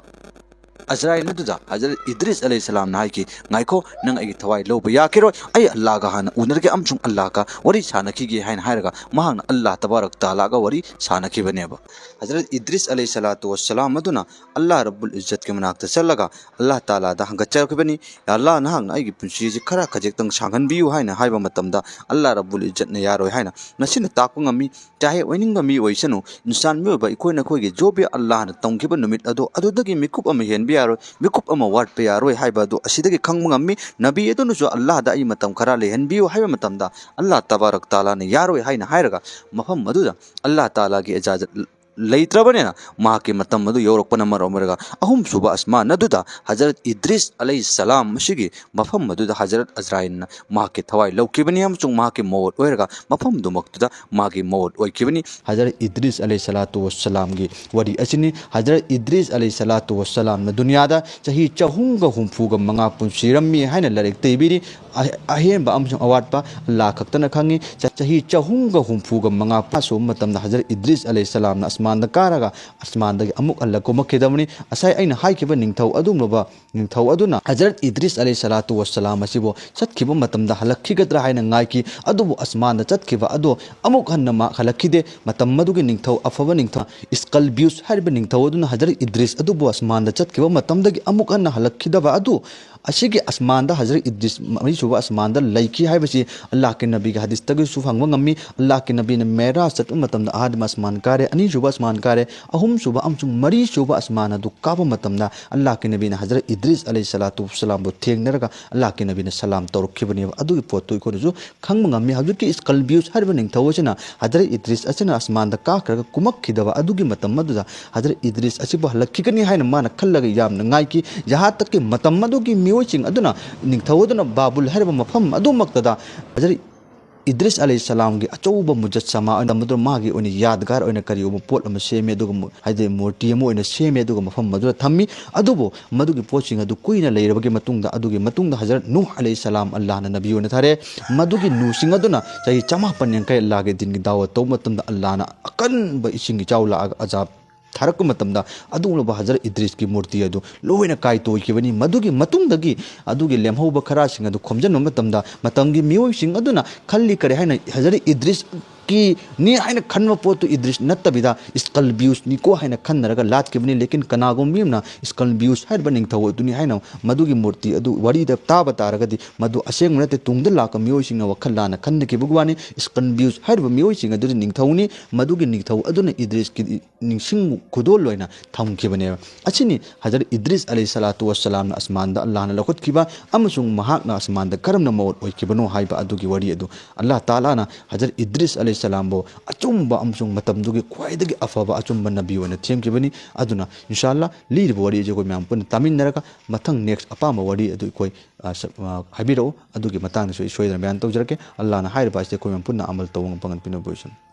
ꯑꯖꯔꯥꯏꯜ ꯑꯗꯨꯗ ꯍꯖꯔꯠ ꯏꯗ꯭ꯔꯤꯁ ꯑꯂꯩꯍꯤꯁꯁꯂꯥꯝꯅ ꯍꯥꯏꯈꯤ, "ꯉꯥꯏꯈꯣ, ꯅꯪ ꯑꯩꯒꯤ ꯊꯋꯥꯏ ꯂꯧꯕ ꯌꯥꯈꯤꯔꯣꯏ, ꯑꯩ ꯑꯜꯂꯥꯍꯒ ꯍꯥꯟꯅ ꯎꯅꯔꯒꯦ ꯑꯃꯁꯨꯡ ꯑꯜꯂꯥꯍꯒ ꯋꯥꯔꯤ ꯁꯥꯟꯅꯈꯤꯒꯦ" ꯍꯥꯏꯅ ꯍꯥꯏꯔꯒ ꯃꯍꯥꯛꯅ ꯑꯜꯂꯥꯍ ꯇꯕꯥꯔꯛ ꯇꯥꯂꯥꯒ ꯋꯥꯔꯤ ꯁꯥꯟꯅꯈꯤꯕꯅꯦꯕ꯫ ꯍꯖꯔꯠ ꯏꯗ꯭ꯔꯤꯁ ꯑꯂꯩꯍꯤꯁꯁꯂꯥꯇꯨ ꯋꯁꯁꯂꯥꯝ ꯑꯗꯨꯅ ꯑꯜꯂꯥꯍ ꯔꯕꯨꯜ ꯏꯖꯠꯀꯤ ꯃꯅꯥꯛꯇ ꯆꯠꯂꯒ ꯑꯜꯂꯥꯍ ꯇꯥꯂꯥꯗ ꯍꯪꯒꯠꯆꯔꯛꯈꯤꯕꯅꯤ, "ꯌꯥ ꯑꯜꯂꯥꯍ, ꯅꯍꯥꯛꯅ ꯑꯩꯒꯤ ꯄꯨꯟꯁꯤꯁꯤ ꯈꯔ ꯈꯖꯤꯛꯇꯪ ꯁꯥꯡꯍꯟꯕꯤꯌꯨ" ꯍꯥꯏꯅ ꯍꯥꯏꯕ ꯃꯇꯝꯗ, ꯑꯜꯂꯥꯍ ꯔꯕꯨꯜ ꯏꯖꯠꯅ ꯌꯥꯔꯣꯏ ꯍꯥꯏꯅ ꯃꯁꯤꯅ ꯇꯥꯛꯄ ꯉꯝꯃꯤ꯫ ꯆꯥꯍꯦ ꯑꯣꯏꯅꯤꯡꯕ ꯃꯤ ꯑꯣꯏꯁꯅꯨ, ꯏꯟꯁꯥꯟ ꯃꯤꯑꯣꯏꯕ ꯑꯩꯈꯣꯏ ꯅꯈꯣꯏꯒꯤ ꯖꯣ ꯕꯤ ꯑꯜꯂꯥꯍꯅ ꯇꯝꯈꯤꯕ ꯅꯨꯃꯤꯠ ꯑꯗꯣ ꯑꯗꯨꯗꯒꯤ ꯃꯤꯀꯨꯞ ꯑꯃ ꯍꯦꯟꯕ ꯌꯥꯔꯣꯏ, ꯃꯤꯀꯨꯞ ꯑꯃ ꯋꯥꯠꯄ ꯌꯥꯔꯣꯏ ꯍꯥꯏꯕ ꯑꯗꯨ ꯑꯁꯤꯗꯒꯤ ꯈꯪꯕ ꯉꯝꯃꯤ꯫ ꯅꯕꯤ ꯑꯗꯨꯅꯁꯨ ꯑꯜꯂꯥꯍꯗ "ꯑꯩ ꯃꯇꯝ ꯈꯔ ꯂꯩꯍꯟꯕꯤꯌꯨ" ꯍꯥꯏꯕ ꯃꯇꯝꯗ, ꯑꯜꯂꯥꯍ ꯇꯕꯥꯔꯛ ꯇꯥꯂꯥꯅ ꯌꯥꯔꯣꯏ ꯍꯥꯏꯅ ꯍꯥꯏꯔꯒ ꯃꯐꯝ ꯑꯗꯨꯗ ꯑꯜꯂꯥꯍ ꯇꯥꯂꯥꯒꯤ ꯏꯖꯥꯖꯠ ꯂꯩꯇ꯭ꯔꯕꯅꯤꯅ ꯃꯍꯥꯛꯀꯤ ꯃꯇꯝ ꯑꯗꯨ ꯌꯧꯔꯛꯄꯅ ꯃꯔꯝ ꯑꯣꯏꯔꯒ ꯑꯍꯨꯝꯁꯨꯕ ꯑꯁꯃꯥꯟ ꯑꯗꯨꯗ ꯍꯖꯔꯠ ꯏꯗ꯭ꯔꯤꯁ ꯑꯂꯩꯍꯤꯁꯁꯂꯥꯝ ꯑꯁꯤꯒꯤ ꯃꯐꯝ ꯑꯗꯨꯗ ꯍꯖꯔꯠ ꯑꯖꯔꯥꯏꯜꯅ ꯃꯍꯥꯛꯀꯤ ꯊꯋꯥꯏ ꯂꯧꯈꯤꯕꯅꯤ ꯑꯃꯁꯨꯡ ꯃꯍꯥꯛꯀꯤ ꯃꯣꯠ ꯑꯣꯏꯔꯒ ꯃꯐꯝꯗꯨꯃꯛꯇꯨꯗ ꯃꯥꯒꯤ ꯃꯣꯠ ꯑꯣꯏꯈꯤꯕꯅꯤ꯫ ꯍꯖꯔꯠ ꯏꯗ꯭ꯔꯤꯁ ꯑꯂꯩꯍꯤꯁꯁꯂꯥꯇꯨ ꯋꯁꯁꯂꯥꯝꯒꯤ ꯋꯥꯔꯤ ꯑꯁꯤꯅꯤ꯫ ꯍꯖꯔꯠ ꯏꯗ꯭ꯔꯤꯁ ꯑꯂꯩꯍꯤꯁꯁꯂꯥꯇꯨ ꯋꯁꯁꯂꯥꯝꯅ ꯗꯨꯅꯤꯌꯥꯗ ꯆꯍꯤ ꯆꯍꯨꯝꯒ ꯍꯨꯝꯐꯨꯒ ꯃꯉꯥ ꯄꯨꯟꯁꯤꯔꯝꯃꯤ ꯍꯥꯏꯅ ꯂꯥꯏꯔꯤꯛꯇ ꯏꯕꯤꯔꯤ꯫ ꯑ-, ꯑꯍꯦꯟꯕ ꯑꯃꯁꯨꯡ ꯑꯋꯥꯠꯄ ꯑꯜꯂꯥꯍ ꯈꯛꯇꯅ ꯈꯪꯉꯤ꯫ ꯆ-, ꯆꯍꯤ ꯆꯍꯨꯝꯒ ꯍꯨꯝꯐꯨꯒ ꯃꯉꯥ ꯄꯥꯁꯨꯕ ꯃꯇꯝꯗ ꯍꯖꯔꯠ ꯏꯗ꯭ꯔꯤꯁ ꯑꯂꯩꯍꯤꯁꯁꯂꯥꯝꯅ ꯑꯁꯃꯥꯟꯗ ꯀꯥꯔꯒ ꯑꯁꯃꯥꯟꯗꯒꯤ ꯑꯃꯨꯛ ꯍꯜꯂ ꯀꯨꯝꯃꯛꯈꯤꯗꯕꯅꯤ꯫ ꯉꯁꯥꯏ ꯑꯩꯅ ꯍꯥꯏꯈꯤꯕ ꯅꯤꯡꯊꯧ ꯑꯗꯨꯒꯨꯝꯂꯕ ꯅꯤꯡꯊꯧ ꯑꯗꯨꯅ ꯍꯖꯔꯠ ꯏꯗ꯭ꯔꯤꯁ ꯑꯂꯩꯍꯤꯁꯁꯂꯥꯇꯨ ꯋꯁꯁꯂꯥꯝ ꯑꯁꯤꯕꯨ ꯆꯠꯈꯤꯕ ꯃꯇꯝꯗ ꯍꯜꯂꯛꯈꯤꯒꯗ꯭ꯔꯥ ꯍꯥꯏꯅ ꯉꯥꯏꯈꯤ, ꯑꯗꯨꯕꯨ ꯑꯁꯃꯥꯟꯗ ꯆꯠꯈꯤꯕ ꯑꯗꯨ ꯑꯃꯨꯛ ꯍꯟꯅ ꯃꯥ ꯍꯜꯂꯛꯈꯤꯗꯦ꯫ ꯃꯇꯝ ꯑꯗꯨꯒꯤ ꯅꯤꯡꯊꯧ, ꯑꯐꯕ ꯅꯤꯡꯊꯧ ꯏꯁꯀꯜꯕꯤꯌꯨꯁ ꯍꯥꯏꯔꯤꯕ ꯅꯤꯡꯊꯧ ꯑꯗꯨꯅ ꯍꯖꯔꯠ ꯏꯗ꯭ꯔꯤꯁ ꯑꯗꯨꯕꯨ ꯑꯁꯃꯥꯟꯗ ꯆꯠꯈꯤꯕ ꯃꯇꯝꯗꯒꯤ ꯑꯃꯨꯛ ꯍꯟꯅ ꯍꯜꯂꯛꯈꯤꯗꯕ ꯑꯗꯨ ꯑꯁꯤꯒꯤ ꯑꯁꯃꯥꯟꯗ ꯍꯖꯔꯠ ꯏꯗ꯭ꯔꯤꯁ ꯃꯔꯤꯁꯨꯕ ꯑꯁꯃꯥꯟꯗ ꯂꯩꯈꯤ ꯍꯥꯏꯕꯁꯤ ꯑꯜꯂꯥꯍꯀꯤ ꯅꯕꯤꯒꯤ ꯍꯗꯤꯁꯇꯒꯤꯁꯨ ꯐꯪꯕ ꯉꯝꯃꯤ꯫ ꯑꯜꯂꯥꯍꯀꯤ ꯅꯕꯤꯅ ꯃꯦꯔꯥꯖ ꯆꯠꯄ ꯃꯇꯝꯗ ꯑꯍꯥꯟꯕ ꯑꯁꯃꯥꯟ ꯀꯥꯔꯦ, ꯑꯅꯤꯁꯨꯕ ꯑꯁꯃꯥꯟ ꯀꯥꯔꯦ, ꯑꯍꯨꯝꯁꯨꯕ ꯑꯃꯁꯨꯡ ꯃꯔꯤꯁꯨꯕ ꯑꯁꯃꯥꯟ ꯑꯗꯨ ꯀꯥꯕ ꯃꯇꯝꯗ ꯑꯜꯂꯥꯍꯀꯤ ꯅꯕꯤꯅ ꯍꯖꯔꯠ ꯏꯗ꯭ꯔꯤꯁ ꯑꯂꯩꯍꯤ ꯁꯂꯥꯇꯨ ꯋꯁꯁꯂꯥꯝꯕꯨ ꯊꯦꯡꯅꯔꯒ ꯑꯜꯂꯥꯍꯀꯤ ꯅꯕꯤꯅ ꯁꯂꯥꯝ ꯇꯧꯔꯛꯈꯤꯕꯅꯦꯕ꯫ ꯑꯗꯨꯒꯤ ꯄꯣꯠꯇꯨ ꯑꯩꯈꯣꯏꯅꯁꯨ ꯈꯪꯕ ꯉꯝꯃꯤ꯫ ꯍꯧꯖꯤꯛꯀꯤ ꯏꯁꯀꯜꯕꯤꯌꯨꯁ ꯍꯥꯏꯔꯤꯕ ꯅꯤꯡꯊꯧ ꯑꯁꯤꯅ ꯍꯖꯔꯠ ꯏꯗ꯭ꯔꯤꯁ ꯑꯁꯤꯅ ꯑꯁꯃꯥꯟꯗ ꯀꯥꯈ꯭ꯔꯒ ꯀꯨꯝꯃꯛꯈꯤꯗꯕ ꯑꯗꯨꯒꯤ ꯃꯇꯝ ꯑꯗꯨꯗ ꯍꯖꯔꯠ ꯏꯗ꯭ꯔꯤꯁ ꯑꯁꯤꯕꯨ ꯍꯜꯂꯛꯈꯤꯒꯅꯤ ꯍꯥꯏꯅ ꯃꯥꯅ ꯈꯜꯂꯒ ꯌꯥꯝꯅ ꯉꯥꯏꯈꯤ꯫ ꯌꯍꯥ ꯇꯛꯀꯤ ꯃꯇꯝ ꯑꯗꯨꯒꯤ ꯃꯤꯑꯣꯏꯁꯤꯡ ꯑꯗꯨꯅ ꯅꯤꯡꯊꯧ ꯑꯗꯨꯅ ꯕꯥꯕꯨꯜ ꯍꯥꯏꯔꯤꯕ ꯃꯐꯝ ꯑꯗꯨꯃꯛꯇꯗ ꯍꯖꯔꯠ ꯏꯗ꯭ꯔꯤꯁ ꯑꯂꯩꯍꯤ ꯁꯂꯥꯝꯒꯤ ꯑꯆꯧꯕ ꯃꯨꯖꯠꯁꯃꯥ ꯑꯣꯏꯅ ꯃꯗꯨ ꯃꯥꯒꯤ ꯑꯣꯏꯅ ꯌꯥꯗꯒꯥꯔ ꯑꯣꯏꯅ ꯀꯔꯤꯒꯨꯝꯕ ꯄꯣꯠ ꯑꯃ ꯁꯦꯝꯃꯦ, ꯑꯗꯨꯒ ꯃꯨ-, ꯍꯥꯏꯗꯤ ꯃꯨꯔꯇꯤ ꯑꯃ ꯑꯣꯏꯅ ꯁꯦꯝꯃꯦ, ꯑꯗꯨꯒ ꯃꯐꯝ ꯑꯗꯨꯗ ꯊꯝꯃꯤ꯫ ꯑꯗꯨꯕꯨ ꯃꯗꯨꯒꯤ ꯄꯣꯠꯁꯤꯡ ꯑꯗꯨ ꯀꯨꯏꯅ ꯂꯩꯔꯕꯒꯤ ꯃꯇꯨꯡꯗ, ꯑꯗꯨꯒꯤ ꯃꯇꯨꯡꯗ ꯍꯖꯔꯠ ꯅꯨꯍ ꯑꯂꯩꯍꯤ ꯁꯂꯥꯝ ꯑꯜꯂꯥꯍꯅ ꯅꯕꯤ ꯑꯣꯏꯅ ꯊꯥꯔꯛꯑꯦ꯫ ꯃꯗꯨꯒꯤ ꯅꯨꯁꯤꯡ ꯑꯗꯨꯅ ꯆꯍꯤ ꯆꯃꯥꯄꯟ ꯌꯥꯡꯈꯩ ꯑꯜꯂꯥꯍꯒꯤ ꯗꯤꯟꯒꯤ ꯗꯥꯋꯠ ꯇꯧꯕ ꯃꯇꯝꯗ ꯑꯜꯂꯥꯍꯅ ꯑꯀꯟꯕ ꯏꯁꯤꯡ ꯏꯆꯥꯎ ꯂꯥꯛꯑꯒ ꯑꯖꯥꯕ ꯊꯥꯔꯛꯄ ꯃꯇꯝꯗ ꯑꯗꯨꯒꯨꯝꯂꯕ ꯍꯖꯔꯠ ꯏꯗ꯭ꯔꯤꯁꯀꯤ ꯃꯨꯔꯇꯤ ꯑꯗꯨ ꯂꯣꯏꯅ ꯀꯥꯏ ꯇꯣꯏꯈꯤꯕꯅꯤ꯫ ꯃꯗꯨꯒꯤ ꯃꯇꯨꯡꯗꯒꯤ ꯑꯗꯨꯒꯤ ꯂꯦꯝꯍꯧꯕ ꯈꯔꯁꯤꯡ ꯑꯗꯨ ꯈꯣꯝꯖꯤꯟꯕ ꯃꯇꯝꯗ ꯃꯇꯝꯒꯤ ꯃꯤꯑꯣꯏꯁꯤꯡ ꯑꯗꯨꯅ ꯈꯜꯂꯤ ꯀꯔꯤ ꯍꯥꯏꯅ, ꯍꯖꯔꯠ ꯏꯗ꯭ꯔꯤꯁꯀꯤꯅꯤ ꯍꯥꯏꯅ ꯈꯟꯕ ꯄꯣꯠꯇꯨ ꯏꯗ꯭ꯔꯤꯁ ꯅꯠꯇꯕꯤꯗ ꯏꯁꯀꯜꯕꯤꯌꯨꯁꯅꯤꯀꯣ ꯍꯥꯏꯅ ꯈꯟꯅꯔꯒ ꯂꯥꯠꯈꯤꯕꯅꯤ꯫ ꯂꯦꯀꯤꯟ ꯀꯅꯥꯒꯨꯝꯕ ꯑꯃꯅ ꯏꯁꯀꯜꯕꯤꯌꯨꯁ ꯍꯥꯏꯔꯤꯕ ꯅꯤꯡꯊꯧ ꯑꯗꯨꯅꯤ ꯍꯥꯏꯅ ꯃꯗꯨꯒꯤ ꯃꯨꯔꯇꯤ ꯑꯗꯨ ꯋꯥꯔꯤꯗ ꯇꯥꯕ ꯇꯥꯔꯒꯗꯤ ꯃꯗꯨ ꯑꯁꯦꯡꯕ ꯅꯠꯇꯦ, ꯇꯨꯡꯗ ꯂꯥꯛꯄ ꯃꯤꯑꯣꯏꯁꯤꯡꯅ ꯋꯥꯈꯜ ꯂꯥꯟꯅ ꯈꯟꯅꯈꯤꯕꯒꯤ ꯋꯥꯅꯤ꯫ ꯏꯁꯀꯜꯕꯤꯌꯨꯁ ꯍꯥꯏꯔꯤꯕ ꯃꯤꯑꯣꯏꯁꯤꯡ ꯑꯗꯨꯗꯤ ꯅꯤꯡꯊꯧꯅꯤ, ꯃꯗꯨꯒꯤ ꯅꯤꯡꯊꯧ ꯑꯗꯨꯅ ꯏꯗ꯭ꯔꯤꯁꯀꯤ ꯅꯤꯡꯁꯤꯡ ꯈꯨꯗꯣꯜ ꯑꯣꯏꯅ ꯊꯝꯈꯤꯕꯅꯦꯕ꯫ ꯑꯁꯤꯅꯤ ꯍꯖꯔꯠ ꯏꯗ꯭ꯔꯤꯁ ꯑꯂꯩꯍꯤ ꯁꯂꯥꯇꯨ ꯋꯁꯁꯂꯥꯝꯅ ꯑꯁꯃꯥꯟꯗ ꯑꯜꯂꯥꯍꯅ ꯂꯧꯈꯠꯈꯤꯕ ꯑꯃꯁꯨꯡ ꯃꯍꯥꯛꯅ ꯑꯁꯃꯥꯟꯗ ꯀꯔꯝꯅ ꯃꯧꯠ ꯑꯣꯏꯈꯤꯕꯅꯣ ꯍꯥꯏꯕ ꯑꯗꯨꯒꯤ ꯋꯥꯔꯤ ꯑꯗꯨ ꯑꯜꯂꯥꯍ ꯇꯥꯂꯥꯅ ꯍꯖꯔꯠ ꯏꯗ꯭ꯔꯤꯁ ꯑꯂꯩꯍꯤ ꯁꯂꯥꯝꯕꯨ ꯑꯆꯨꯝꯕ ꯑꯃꯁꯨꯡ ꯃꯇꯝꯗꯨꯒꯤ ꯈ꯭ꯋꯥꯏꯗꯒꯤ ꯑꯐꯕ ꯑꯆꯨꯝꯕ ꯅꯕꯤ ꯑꯣꯏꯅ ꯊꯦꯝꯈꯤꯕꯅꯤ꯫ ꯑꯗꯨꯅ ꯏꯟꯁꯥ ꯑꯜꯂꯥꯍ ꯂꯤꯔꯤꯕ ꯋꯥꯔꯤ ꯑꯁꯤ ꯑꯩꯈꯣꯏ ꯃꯌꯥꯝ ꯄꯨꯟꯅ ꯇꯥꯃꯤꯟꯅꯔꯒ ꯃꯊꯪ next ꯑꯄꯥꯝꯕ ꯋꯥꯔꯤ ꯑꯗꯨ ꯑꯩꯈꯣꯏ, ꯑ, ꯁ-, ꯑ, ꯍꯥꯏꯕꯤꯔꯛꯎ꯫ ꯑꯗꯨꯒꯤ ꯃꯇꯥꯡꯗꯁꯨ ꯑꯩ ꯁꯣꯏꯗꯅ ꯕꯌꯥꯟ ꯇꯧꯖꯔꯛꯀꯦ꯫ ꯑꯜꯂꯥꯍꯅ ꯍꯥꯏꯔꯤꯕ ꯑꯁꯤꯗ ꯑꯩꯈꯣꯏ ꯃꯌꯥꯝ ꯄꯨꯟꯅ ꯑꯃꯜ ꯇꯧꯕ ꯉꯝꯕ ꯄꯥꯡꯒꯜ ꯄꯤꯅꯕ ꯑꯣꯏꯁꯅꯨ꯫